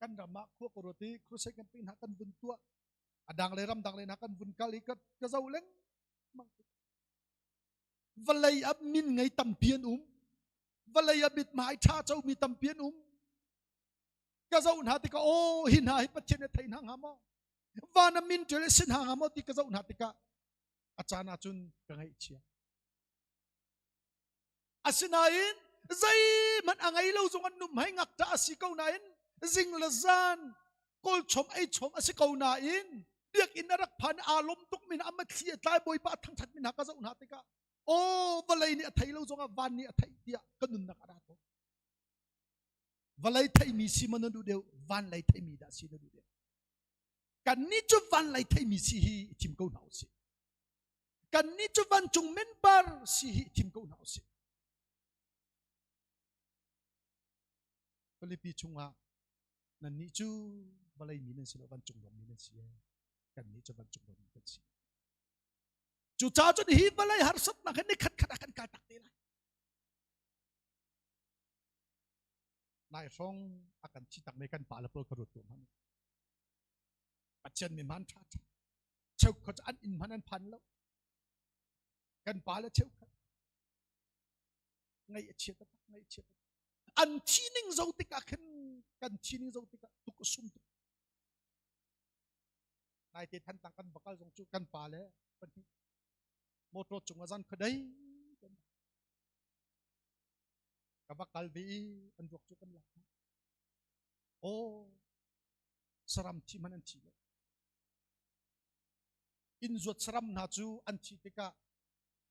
Kan ram ah khua ka ruat i crusade campaign hna kan vun tuah. A dang le ram dang le hna kan vun kal i ka, ka zoh lengmang. Vawlei ah min ngei tampi an um. Vawlei ah mithmai ṭha comi tampi an um. Ka zoh hna tikah aw hi hna hi Pathian nih thei hna hnga maw? Van ah min ṭial si hna hnga maw ti ka zoh hna tikah a caan ah cun ka ngaihchia. Asinain zeihmanh a ngei lo zong an num hei ngakṭah a si ko nain zing le zan kawlchom eichom a si ko nain biakinn a rak phan aa lawm tuk min a mathli a tlai bawipa a thangṭhat min hna ka zoh hna tikah aw vawlei nih a thei lo zongah van nih a theih tiah ka nunnak a ra tawn. Vawlei theimi si maw na duh deuh van lei theimi dah si na duh deuh? Kannih cu van lei theimi si hi i thim ko hna usih. Kannih cu vancung member si hi i thim ko hna usih. Filipi chungah Nannih cu vawlei mi nan si lo, vancung ram mi nan si. Kannih cu vancung ram mi kan si. Cucaah cun hi vawlei harsatnak hi ni khat khat ah kan kal tak te lai. Nai hrawng a kan thi tak me kan pa le pawl ka ruat ko hmanh. Pathian mi hman ṭha ṭha. Cheukhat an inn hman an phan lo. Kan pa le cheukhat. Ngaih a chia taktak, ngaih a chia taktak. An thi ning zo tikah khin kan thi ning zo tikah tuk a sum tuk. Naite Thantlang kan bakal zong cu kan pa le pahnih motor cung ah zan khuadei ka va kal ve i an ruak cu kan lak hna. Aw saram thi hmanh an thi lo. Inn zuat saram hna cu an thi tikah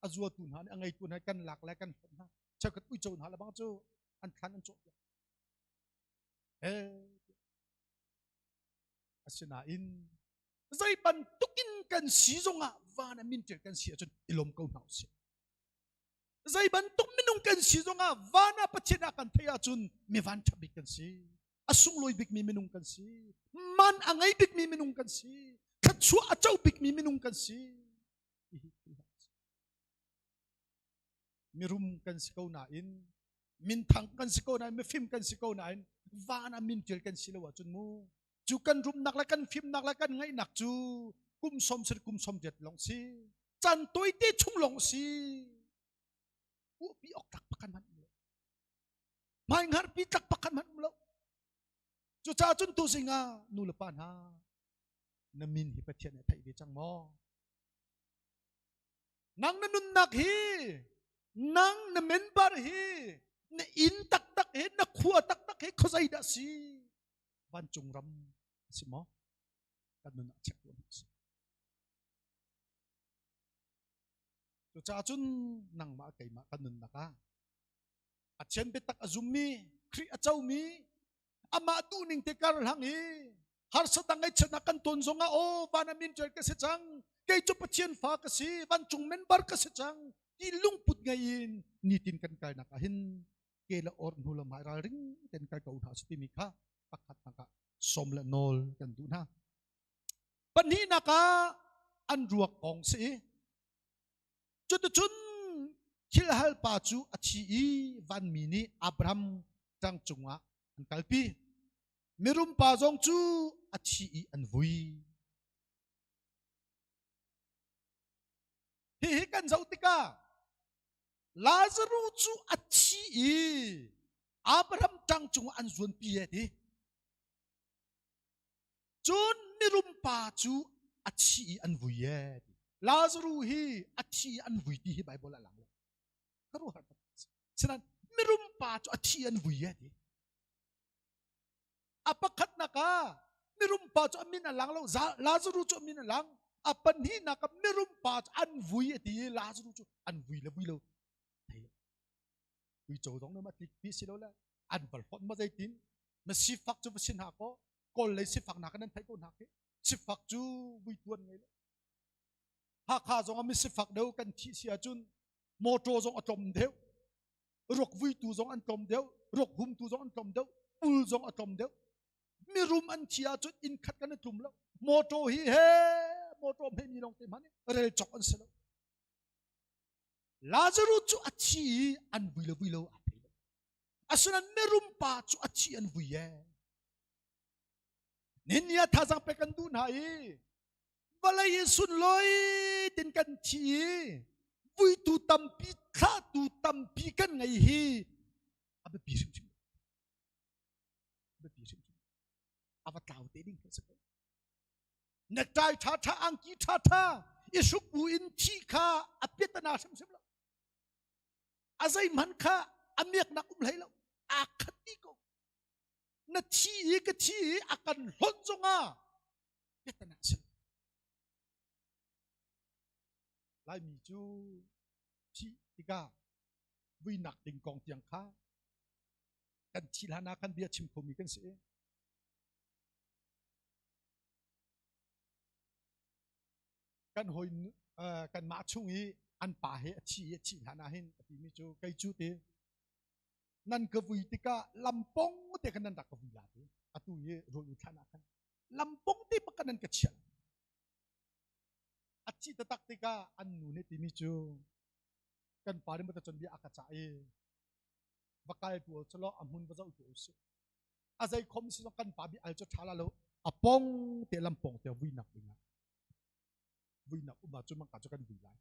a zuatu hna nih a ngeitu hna kan lak le kan hlonh hna. Cheukhat uico hna le bang cu an thlan an cawh piak. Eh asinain zei bantukin kan si zongah van ah min ṭial kan si ahcun i lawm ko hna usih. Zei bantuk minung kan si zongah van ah Pathian ah kan theih ahcun mi van ṭha bik kan si. A sunglawi bikmi minung kan si. Man a ngei bikmi minung kan si. Thluachuah a co bikmi minung kan si. Mirum kan si ko nain minthang kan si ko nain mifim kan si ko nain van ah min ṭial kan si lo ahcun mu cu kan rumnak le kan fimnak le kan ngaihnak cu kum som sir kum som riat lawng si can tawite chung lawng si upi ok tak pakhat hmanh um lo hmai pi tlak pakhat hmanh um lo cucaah cun tu zingah nu le pa hna na min hi Pathian nih a theih ve cang maw Nang na nunnak hi, nang na member hi, na inn taktak hi, na khua taktak hi khuazei dah si? Vancung ram si maw? Kan nun ah check tuah si. Cucaah cun nangmah keimah kan nunnak ah Pathian biatak a zummi, Khrih a comi, amah duhning te kar hlang i harsat ngaihchiatnak kan ton zongah aw van ah min ṭial ka si cang kei cu Pathian fa ka si vancung member ka si cang ti lungput ngei in nitin kan kalnak ah hin ke le or hnu le hmai ralring ten kal ko hna si timi kha pakhat nak ah som le nawl kan duh hna pahnihnak ah an ruak kong si Cuticun thil hal pa cu a thi i vanmi nih Abraham ṭang cungah an kalpi. Mirum pa zong cu a thi i an vui. Hihi kan zoh tikah Lazaruh cu a thi i Abraham ṭang cungah an zuanpi e ti. Cun mirum pa cu a thi i an vui e ti. Lazaruh hi a thi i an vui ti hi Baibal ah lang lo. Khuaruahhar tuk. Sinain mirum pa cu a thi an vui e ti. A pakhatnak ah mirum pa cu a min a lang lo. Lazaruh cu a min a lang. A pahnihnak ah mirum pa cu an vui a ti i Lazaruh cu an vui le vui lo thei lo. Uico zong nih ma tlikpi si lo le an val hot ma zeitin na sifak cu va si hna kaw kawl lei sifak hna kan nan theih ko hna khi sifak cu vui tuan ngei lo Hakha zong ah mi sifak deuh kan thih si ahcun motor zong a tlawm deuh ruak vuitu zong an tlawm deuh ruak humtu zong an tlawm deuh pul zong a tlawm deuh mirum an thi ahcun inn khat kan i tlum lo motor hi he motor hme mi lawng te hmanh rel cawk an si lo Lazarus cu a thi i an vui le vui lo aa thei lo asinain mirum pa cu a thi an vui e Nihin ah thazang pek kan duh hna i vawlei i sunlawi tin kan thi i vuitu tampi thlahtu tampi kan ngei hi a biapi hrimhrim biapi hrimhrim a va tlau te ding kan si ko necktie ṭha ṭha angki ṭha ṭha i hruk bu in thi kha a piatana hrimhrim lo a zeihmanh kha a miaknak um hlei lo aa khat dih ko na thi i ka thi i a kan hlonh zongah biatana a si Laimi cu thih tikah vuinak ding kong tiang kha kan thih hlan ah kan bia chim khomi kan si. Kan hawi kanmah chung i an pa he a thi i a thih hlan ah hin a timi cu kei cu ti nan ka vui tikah lampong te khan nan rak ka vui la ti. Atu i rawl u thlan ah khan lampong te bak kan an ka chiah. A thi taktak tikah an nu nih timi cu kan pa nih mata bia a ka cah i va kal tu chalo a hmun va zoh tu usih. A zei khom si zong kan pa bi al cu tha la lo a pong te lampong te vui nak ding ah vui nak um ah cu mangka cu kan vui lai.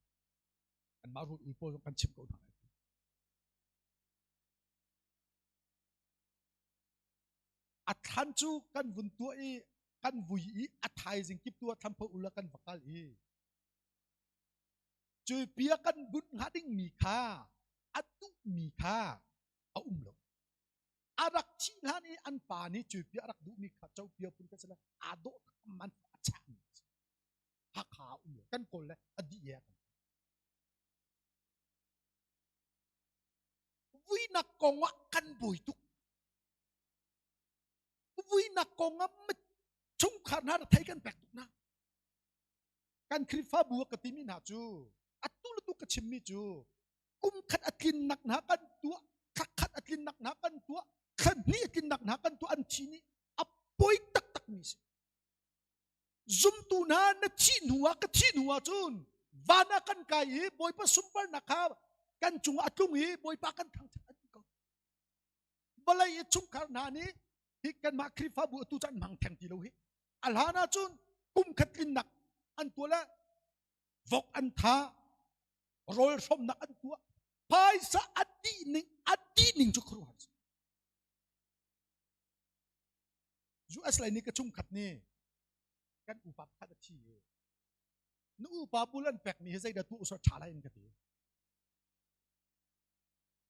Anmah rul ui pawl zong kan chimh ko hna lai. A thlan cu kan vun tuah i kan vui i a thaizing kip tu ah thlanpho ula kan va kal i cu pia kan bunh hnga dingmi kha a duhmi kha a um lo. A rak thih hlan i an pa nih cu pia a rak duhmi kha copia phun kan si le aa dawh tak man a chahmi a si. Hakha a um lo. Kan kawl le a dih ye kan Vuinak kong ah kan buai tuk. Vuinak kong ah chungkhar hna thei kan pek tuk na. Kan Khrihfabu ka timi hna cu atu le tu ka chimmi cu kum khat a tlinnak hna kan tuah, thla khat a tlinnak hna kan tuah, thla hnih a tlinnak hna kan tuah an thi nih a poi taktak mi si. Zumtu hna na thih hnu ah ka thih hnu ah cun van ah kan kai i Bawipa sunparnak kha kan cungah a tlung i Bawipa kan thangṭhat an ti ko. Vawlei i chungkhar hna nih hi kanmah Khrihfabu atu cu an hmang theng ti lo hi. A hlan ah cun kum khat tlinnak an tuah le vok an tha, rawl hrawmnak an tuah, phaisa a dih ning a dih ning cu khuaruahhar a si. US lei nih ka chungkhat nih kan upa pakhat a thi i na upa bul an pekmi hi zeidah tuah usawh ṭha lai in ka ti.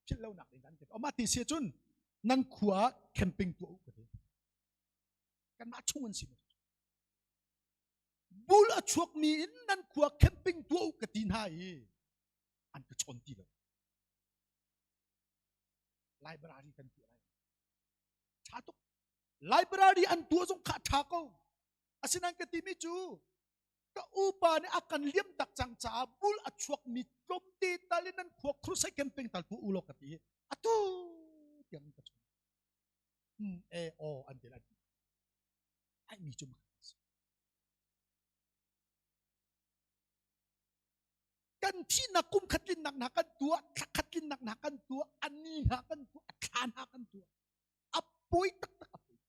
Philh lonak ding an ka ti. Mah ti si cun nan khua ah camping tuah u ka ti. Kanmah chung an si. Bul a chuakmi in nan khua camping tuah u ka ti hna i an ka chawn ti lo. Library kan tuah lai. Ṭha tuk. Library an tuah zong kha ṭha ko. Asinain ka timi cu ka upa nih a kan liam tak cang caah bul a chuakmi tlawmte tal in nan khua crusade camping tal tuah u law ka ti. Atu tiang ka chung. Hmm, e aw an ti lai. Ai mi cu mak si. Kan thihnak kum khat tlinnak hna kan tuah, thla khat tlinnak hna kan tuah, a ni hna kan tuah, a thla hna kan tuah. A poi taktak a poi.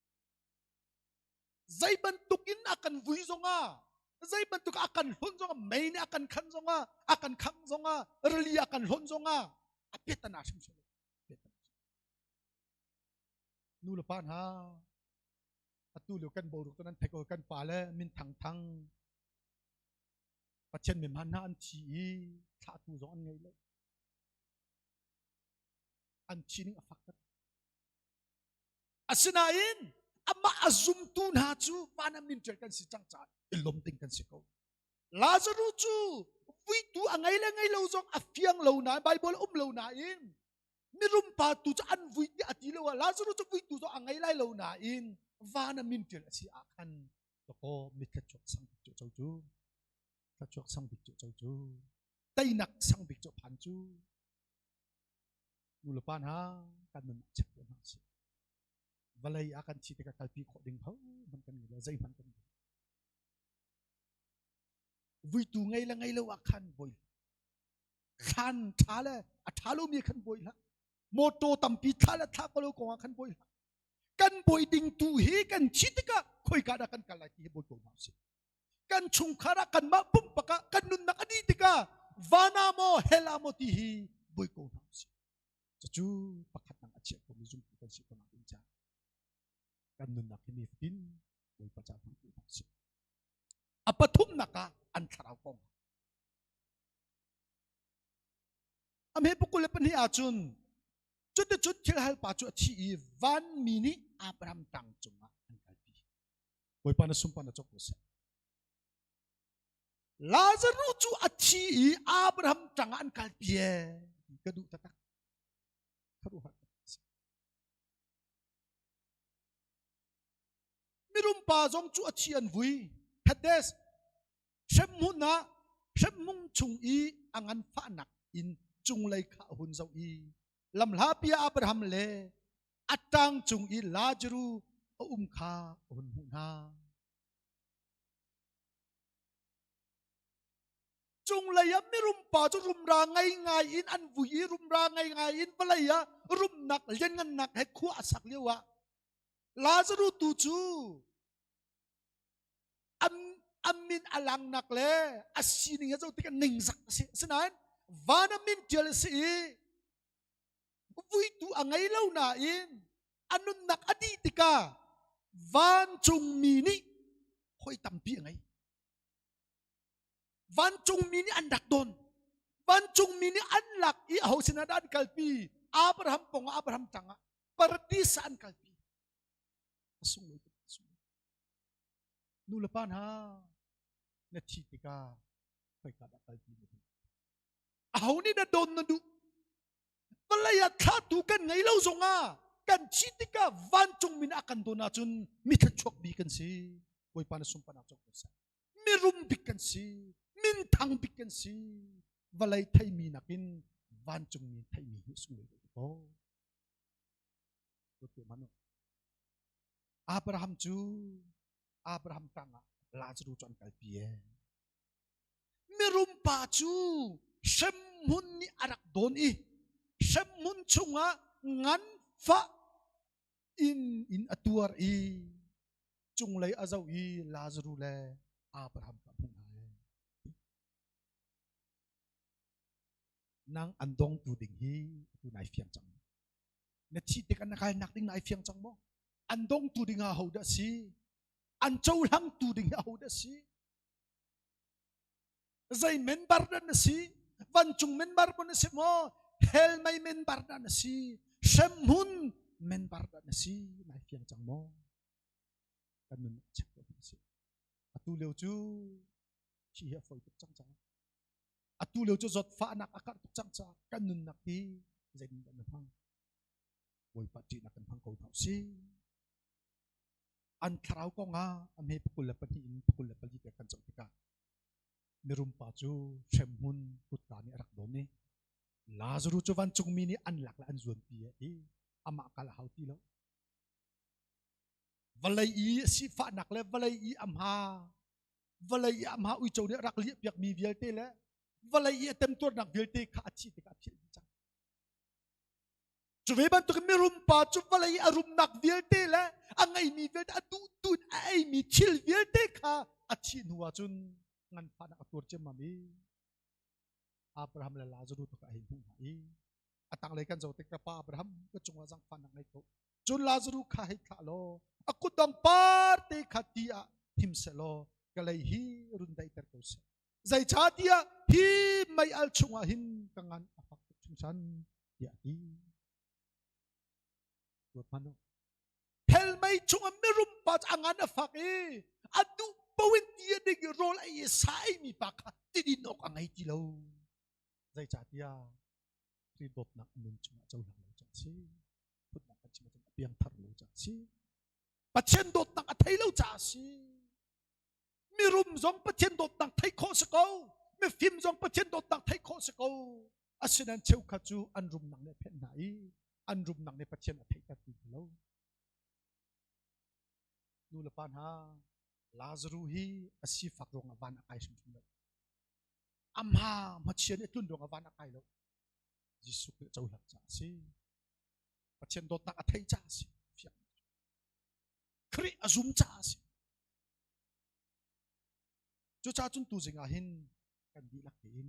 Zei bantuk in a kan vui zongah, zei bantuk a kan hlonh zongah, mei nih a kan khan zongah, a kan khangh zongah, rili a kan hlonh zongah, a piatana hrimhrim. Nu le pa hna, atu lio kan boruk nan thei ko kan pa le min thang thang Pathian mi hman hna an thi i thlahtu zong an ngei lo. An thi ning a fak tuk. Asinain amah a zumtu hna cu van ah min ṭial kan si cang caah i lawm ding kan si ko. Lazarus cu vuitu a ngei le ngei lo zong a fiang lo nain Baibal um lo nain mirum pa tu cu an vui tiah a ti lo ah Lazarus cu vuitu zong a ngei lai lo nain van ah min ṭial a si ah khan Dakaw mi thluachuak sang bik cu co cu thluachuak sang bik cu co cu teinak sang bik cu phan cu nu le pa hna kan nun check ko hna sih vawlei ah kan thi tikah kalpi khawh ding ho hmanh kan ngei lo zeihmanh kan ngei vuitu ngei le ngei lo ah khan boi thlan ṭha le a ṭha lomi khan boi hlah motor tampi thla le thla ko lo kong ah khan boi hlah kan bawi ding tu hi kan thi tikah khoika dah kan kal lai ti hi bawi ko hna usih kan chungkhar ah kanmah pumpak ah kan nunnak a dih tikah vana maw hell ah maw ti hi bawi ko hna usih cucu pakhat nang a chiah komi zumtu kan si ko nak ding caah kan nunnak hi nifatin bawipa ca hmang hna usih a pathumnak ah an thlarau kong a hme pukul le pahnih ahcun Cuticun thil halpa cu a thi i vanmi nih Abraham tang cungah an kalpi. Bawipa na sunparnak cawk ko seh. Lazarus cu a thi i Abraham tangah an kalpi ee ti ka duh taktak. Khuaruahhar Mirum pa zong cu a thi an vui. Hades hremhmun ah hremhmun chung i a nganfahnak in cunglei kha a hun zoh i lamhlapi ah Abraham le a ṭang cung i Lazaru a a um kha a hun hmuh hna. Cunglei ah mirum pa cu rumra ngei ngai in an vui i rumra ngei ngai in vawlei ah rumnak lianngannak he khua a sak lio ah Lazaru tu cu a min a langnak le a sining he zoh tikah ningzak a si. Asinain van a min ṭial a si i vuitu a ngei lo nain a nunnak a dih tikah vancungmi nih hawi tampi a ngei. Vancungmi nih an rak don. Vancungmi nih an lak i aho sinah dah an kalpi? Abraham pong ah Abraham tangah paradis ah an kalpi. A sunglawi tuk. Nu le pa hna na thi tikah khoika dah kalpi na duh? Aho nih dah don na duh? Vawlei ah thlahtu kan ngei lo zongah kan thi tikah vancung min a kan don ahcun mi thluachuak bi kan si. Bawipa na sunparnak cawk ko seh. Mirum bik kan si, minthang bik kan si. Vawlei theimi nakin vancung mi theimi hi sunglawi deuh ko. Abraham cu Abraham tangah Lazarus cu an kalpi e. Mirum pa cu hremhmun nih a rak dawn i hremhmun chungah nganfah in in a tuar i cunglei a zoh i Lazarus le Abraham kha a hmuh hna e. Nang an dongtu ding hi atu nai fiang cang. Na thih tikah na kalnak ding nai fiang cang maw? An dongtu ding ah ho dah si? An cohlangtu ding hi aho dah si? Zei member dah na si? Vancung member maw na si maw? Hell mei member dah na si? Hremhmun member dah na si? Nai fiang cang maw? Kan nun check ko si. Atu lio cu thi hi a fawi tuk cang cang. Atu lio cu zawtfahnak a karh tuk cang caah kan nunnak hi zeitin dah na hmang? Bawipa ṭihnak kan hmang ko hna usih. An thlarau kong ah a hme pakul le pahnih in pakul le pali te kan zoh tikah mirum pa cu hremhmun kutka nih a rak dawn i Lazaru cu vancungmi nih an lak le an zuanpi a ti amah kal a hau ti lo vawlei i sifahnak le vawlei i a hma vawlei i a hma uico nih a rak liahpiakmi vialte le vawlei i a temtuarnak vialte kha a thih tikah a philh dih cang Cu ve bantuk mirum pa cu vawlei a rumnak vialte le a ngeimi vialte a duh tun a eimi thil vialte kha a thih hnu ahcun nganfahnak a tuar ciammam i Abraham le Lazarus tu kha a hei hmuh hna i a tanglei kan zoh tik ka pa Abraham ka cungah zangfahnak ngei ko cun Lazarus kha hei thlah law a kutdong par te kha ti ah him seh law ka lei hi run daihter ko seh zeicahtiah hi mei al chungah hin ka ngan a fak tuk hringhran tiah a ti. Ruat hmanh u. Hell mei chungah mirum pa cu a ngan a fak i a duh paoh in ti a ding i rawl a ei i sa a eimi pa kha tidin awk a ngei ti lo. Zeicahtiah Khrih dawtnak a nun chungah cohlang lo caah a si. Phutnak kan chim ahcun a piangthar lo caah a si. Pathian dawtnak a thei lo caah a si. Mirum zong Pathian dawtnak theih khawh si ko. Mifim zong Pathian dawtnak theih khawh si ko. Asinain cheukhat cu an rumnak nih a phenh hna i an rumnak nih Pathian a theihter ti hna lo. Nu le pa hna, Lazaruh hi a sifak ruangah van a kai hrimhrim lo. Amah hmachia nih a tlun ruangah van a kai lo. Jesuh Khrih a cohlan caah a si. Pathian dawtnak a theih caah a si. Fiang. Khrih a zum caah a si. Cucaah cun tuzing ah hin kan dihlak tein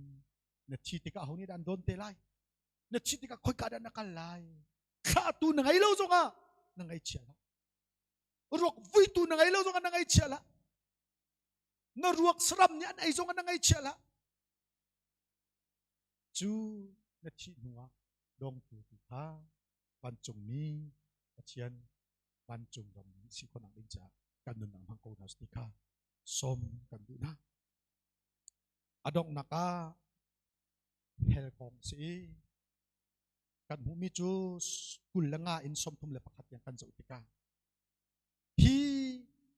na thi tikah aho nih dah an dawn te lai? Na thi tikah khoika dah na kal lai? Thlahtu na ngei lo zongah na ngaihchia hlah. Ruak vuitu na ngei lo zongah na ngaihchia hlah. Na ruak saram nih an ei zongah na ngaihchia hlah. Cu na thih hnuah dongtu tu kha vancungmi Pathian vancung ram si khawhnak ding caah kan nunnak hmang ko hna ti kha sawm kan duh hna. A donghnak ah hell kong si i kan hmuhmi cu 25 in 31 tiang kan zoh tikah hi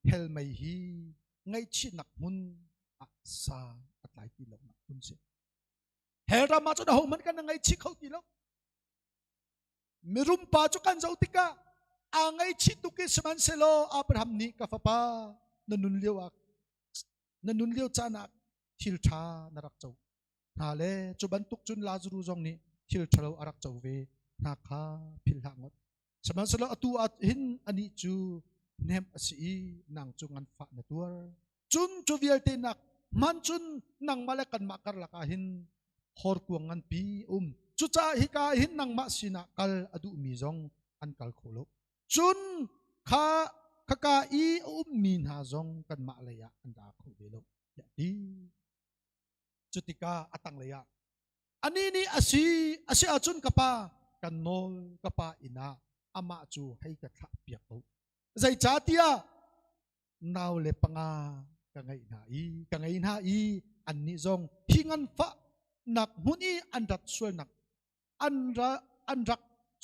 hell mei hi ngaihchihnak hmun ah sa a tlai ti lonak hmun si. Hell ram ah cun ahohmanh kan ngaihchih kho ti lo. Mirum pa cu kan zoh tikah. Aa ngaihchih tuk i sihmanhsehlaw Abraham nih ka fapa na nun lio ah na nun lio caan ah thil ṭha na rak co hna le cu bantuk cun Lazaru zong nih thil ṭhalo a rak co ve hna kha philh hlah ngot. Sihmanhsehlaw atu ah hin anih cu hnemh a si i nang cu nganfah na tuar. Cun cu vialte nak hman cun nangmah le kanmah karlak ah hin horkuang nganpi um. Cucaah hika ah hin nangmah sinah kal a duhmi zong an kal kho lo. Cun kha khaka i a ummi hna zong kanmah lei ah an ra kho ve lo tiah a ti. Cutikah a tanglei ah anih nih a si a si ahcun ka pa kan nawl ka pa inn ah amah cu hei ka thlah piak ko. Zeicahtiah nau le panga ka ngeih hna i ka ngei hna i annih zong hi nganfah nak hmun i an rat sualnak an ra an rak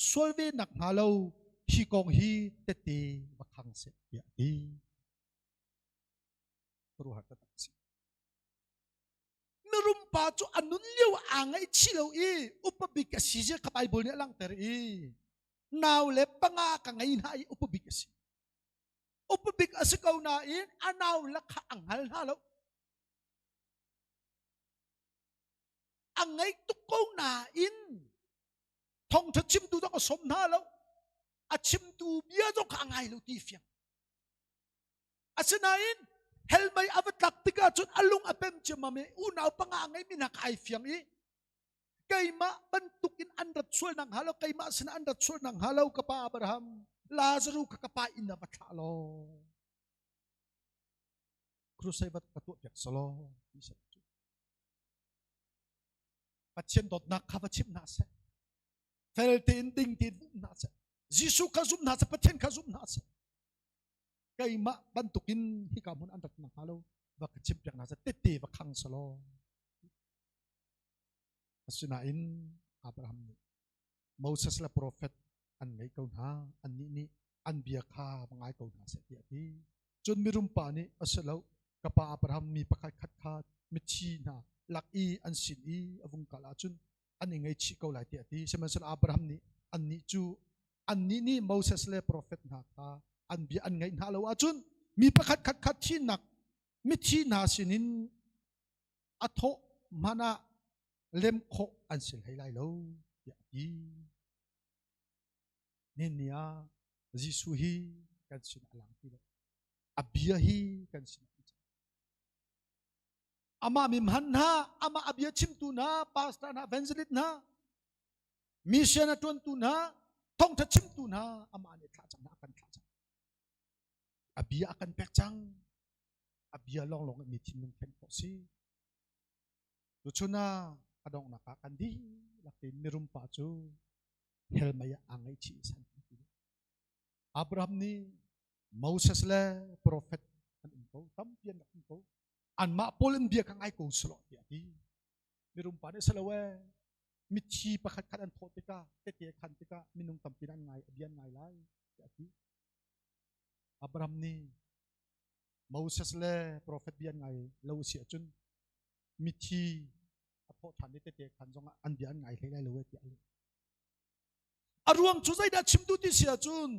sual ve nak hnga lo hi kong hi tette va khang seh tiah a ti. Ruah taktak a si. Mirum pa cu a nun lio aa ngaihchih lo i upa bik a si zia kha Bible nih a langhter i nau le panga ka ngei hna i upa bik a si. Upa bik a si ko nain a nau la kha a hngal hna lo. A ngei tuk ko nain thawngṭha chimtu zong a sawm hna lo. A chimtu bia zong kha a ngai lo ti fiang. Asinain hell mei a va tlak tikah cun a lung a pem ciammam i unau panga a ngeimi hna kha ai fiang i keimah bantuk in an rat sual nak hnga lo keimah sinah an rat sual nak hnga lo ka pa Abraham Lazaru kha ka pa inn ah va thlah law crusade va ka tuah piak selaw ti seh cu Pathian dawtnak kha va chim hna seh fel tein ding tein um hna seh Jesuh kha zum hna seh Pathian kha zum hna seh keimah bantukin hika hmun an rat nakhnga lo va ka chimpiak hna seh tette va khang selaw asinain Abraham nih Moses le profet an ngei ko hna annih nih an bia kha va ngai ko hna seh tiah a ti cun mirum pa nih a si lo ka pa Abraham mi pakhat khat kha mithi hna lak i an sin i a vung kal ahcun an i ngaihchih ko lai tiah a ti sihmanhsehlaw Abraham nih annih cu annih nih Moses le profet hna kha an bia an ngaih hna lo ahcun mi pakhat khat kha thihnak mithi hna sinin a thawh hmanh ah lem khawh an si hlei lai lo tiah a ti. Nihin ni ah Jesuh hi kan sin a lang ti lo. A bia hi kan sin a cang. Amah mi hman hna, amah a bia chimtu hna, pastor hna, evangelist hna, mission a ṭuantu hna thawngṭha chimtu hna amah nih thlah cang hna a kan thlah cang a bia a kan pek cang a bia lawnglawng in mi thinlung thlen khawh si tuchun ah a donghnak ah kan dihlak tein mirum pa cu hell mei ah aa ngaihchih san ti Abraham nih Moses le profet an um ko tampi an rak um ko anmah pawl in bia ka ngai ko selaw tiah a ti mirum pa nih selo ee mithi pakhat khat an thawh tikah tete khan tikah minung tampi an ngai a bia an ngai lai tiah a ti Abraham nih Moses le profet bia an ngai lo si ahcun mithi a thawh ṭhan i tete khan zongah an bia an ngai hlei lai lo tiah a leh a ruang cu zeidah chim duh ti si ahcun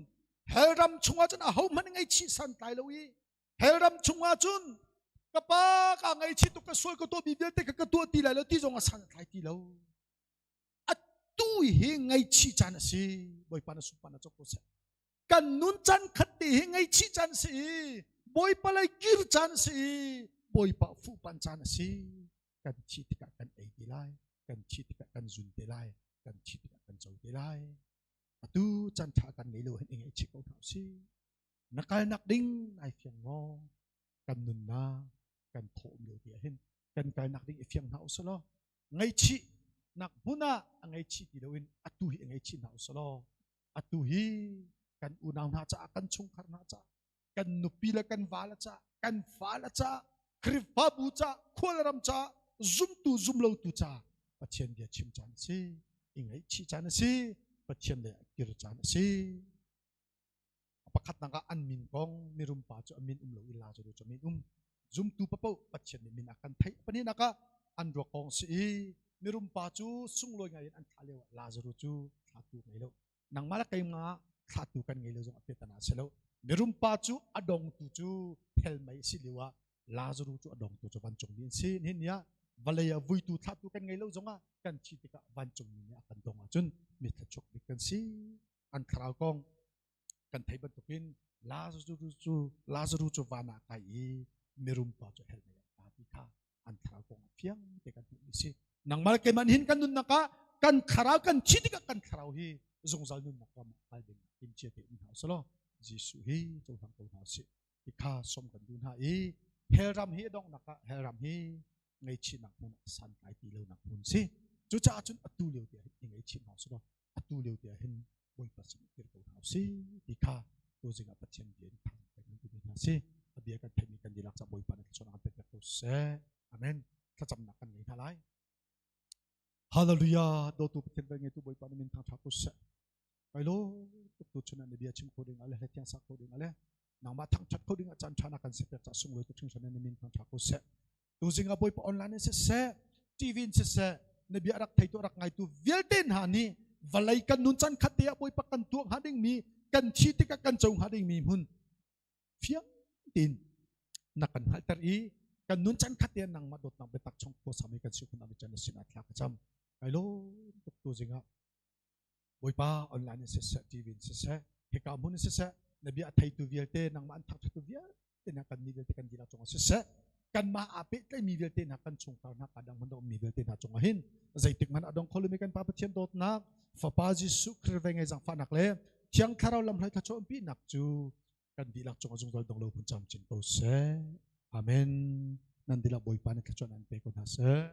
hell ram chungah cun ahohmanh ngaihchih santlai lo i hell ram chungah cun ka pa ka ngaihchih tuk ka sual ka tuahmi vialte ka ka tuah ti lai lo ti zong a san a tlai ti lo atu hi ngaihchih caan a si bawipa na sunpa na cawk ko seh kan nun caan khat te hi ngaihchih caan si bawipa lei kir caan si bawipa fuhpan caan a si kan thi tikah kan ei te lai kan thi tikah kan zun te lai kan thi tikah kan co te lai atu caan ṭha kan ngei lo hin i ngaihchih ko hna usih na kalnak ding nai fiang maw kan nunnak kan thawh lio ti ahhin kan kalnak ding i fiang hna usih law ngaihchih nak hmun ah a ngaihchih ti loin atu hi a ngaihchih hna usih law atu hi kan unau hna caah kan chungkhar hna caah kan nupi le kan va le caah kan fa le caah Khrihfabu caah khualram caah zumtu zumlotu caah Pathian bia chim caan a si i ngaihchih caan a si Pathian lei ah kir caan a si pakhatnak ah an min kong mirum pa cu a min um lo i Lazarus cu a min um zumtu papoh Pathian nih min a kan theih pahnihnak ah an ruak kong si i mirum pa cu sunglawi ngai in an thlah lio ah Lazarus cu thlatu ngei lo nangmah le keimah Thlatu kan ngei lo zong a piatana si lo. Mirum pa cu a dongtu cu hell mei si lio ah Lazarus cu a dongtu cu vancungmi an si. Nihin ni ah vawlei ah vuitu thlatu kan ngei lo zongah kan thi tikah vancungmi nih a kan dong ahcun mi thluachuak bik kan si. An thlarau kong kan theih bantukin Lazarus cu van ah kai i mirum pa cu hell mei ah tla ti kha an thlarau kong ah fiang te kan hmuhmi si. Nangmah le keimah hin kan nunnak ah kan thlarau kan thi tikah kan thlarau hi zungzal nunnak ram ah kal ding timcia te in hna usalaw Jesuh hi cohlang ko hna usih. Ti kha som kan duh hna i hell ram hi a donghnak ah hell ram hi ngaihchihnak hmun ah santlai ti lonak hmun si. Cucaah cun atu lio te ah hin i ngaihchih hna usalaw atu lio te ah hin Bawipa sin kir ko hna usih ti kha tuzing ah Pathian bia in thang kan timi hna si. A bia kan theihmi kan dihlak ca Bawipa nih thluachuah an pek ko seh. Amen. Thlacamnak kan ngei hna lai. Hallelujah. Dawtu Pathian vel ngeitu Bawipa na min thangṭhat ko seh. Kai lo tuk tu chun na bia chim kho ding ale thiang sak kho ding ale nangmah thangṭhat kho ding ah caan ṭha na kan sipek ca sunglawi tuk hringhran na min thangṭhat ko seh. Tuzing ah Bawipa online in siseh, TV in siseh, na bia rak theitu rak ngaitu vialte hna nih vawlei kan nun chan khat te ah Bawipa kan tuah hnga dingmi kan thi tikah kan co hnga dingmi hmun fiang tein na kan hngalhter i kan nun chan khat te ah nangmah dawtnak biatak chung khua sami kan si khun ami chan na sinah thla ka cam. Kai lawm tuk tuzing ah Bawipa online in siseh, TV in siseh, hika hmun in siseh, na bia a theitu vialte nangmah an thangṭhattu vialte hna kan mi vialte kan dihlak cungah siseh, kanmah aa pehtlaimi vialte hna kan chungkhar hna ka dang hmun mi vialte hna cungah hin zeitik hmanh a dong kho lomi kan Pa Pathian dawtnak, Fapa Jesuh Khrih ve ngei zaangfahnak le Thiang Thlarau lamhruai thluachuah umpinak cu kan dihlak cungah zungzal dong lo hun camcin ko seh. Amen. Nan dihlak Bawipa nih thluachuah an pe ko hna seh.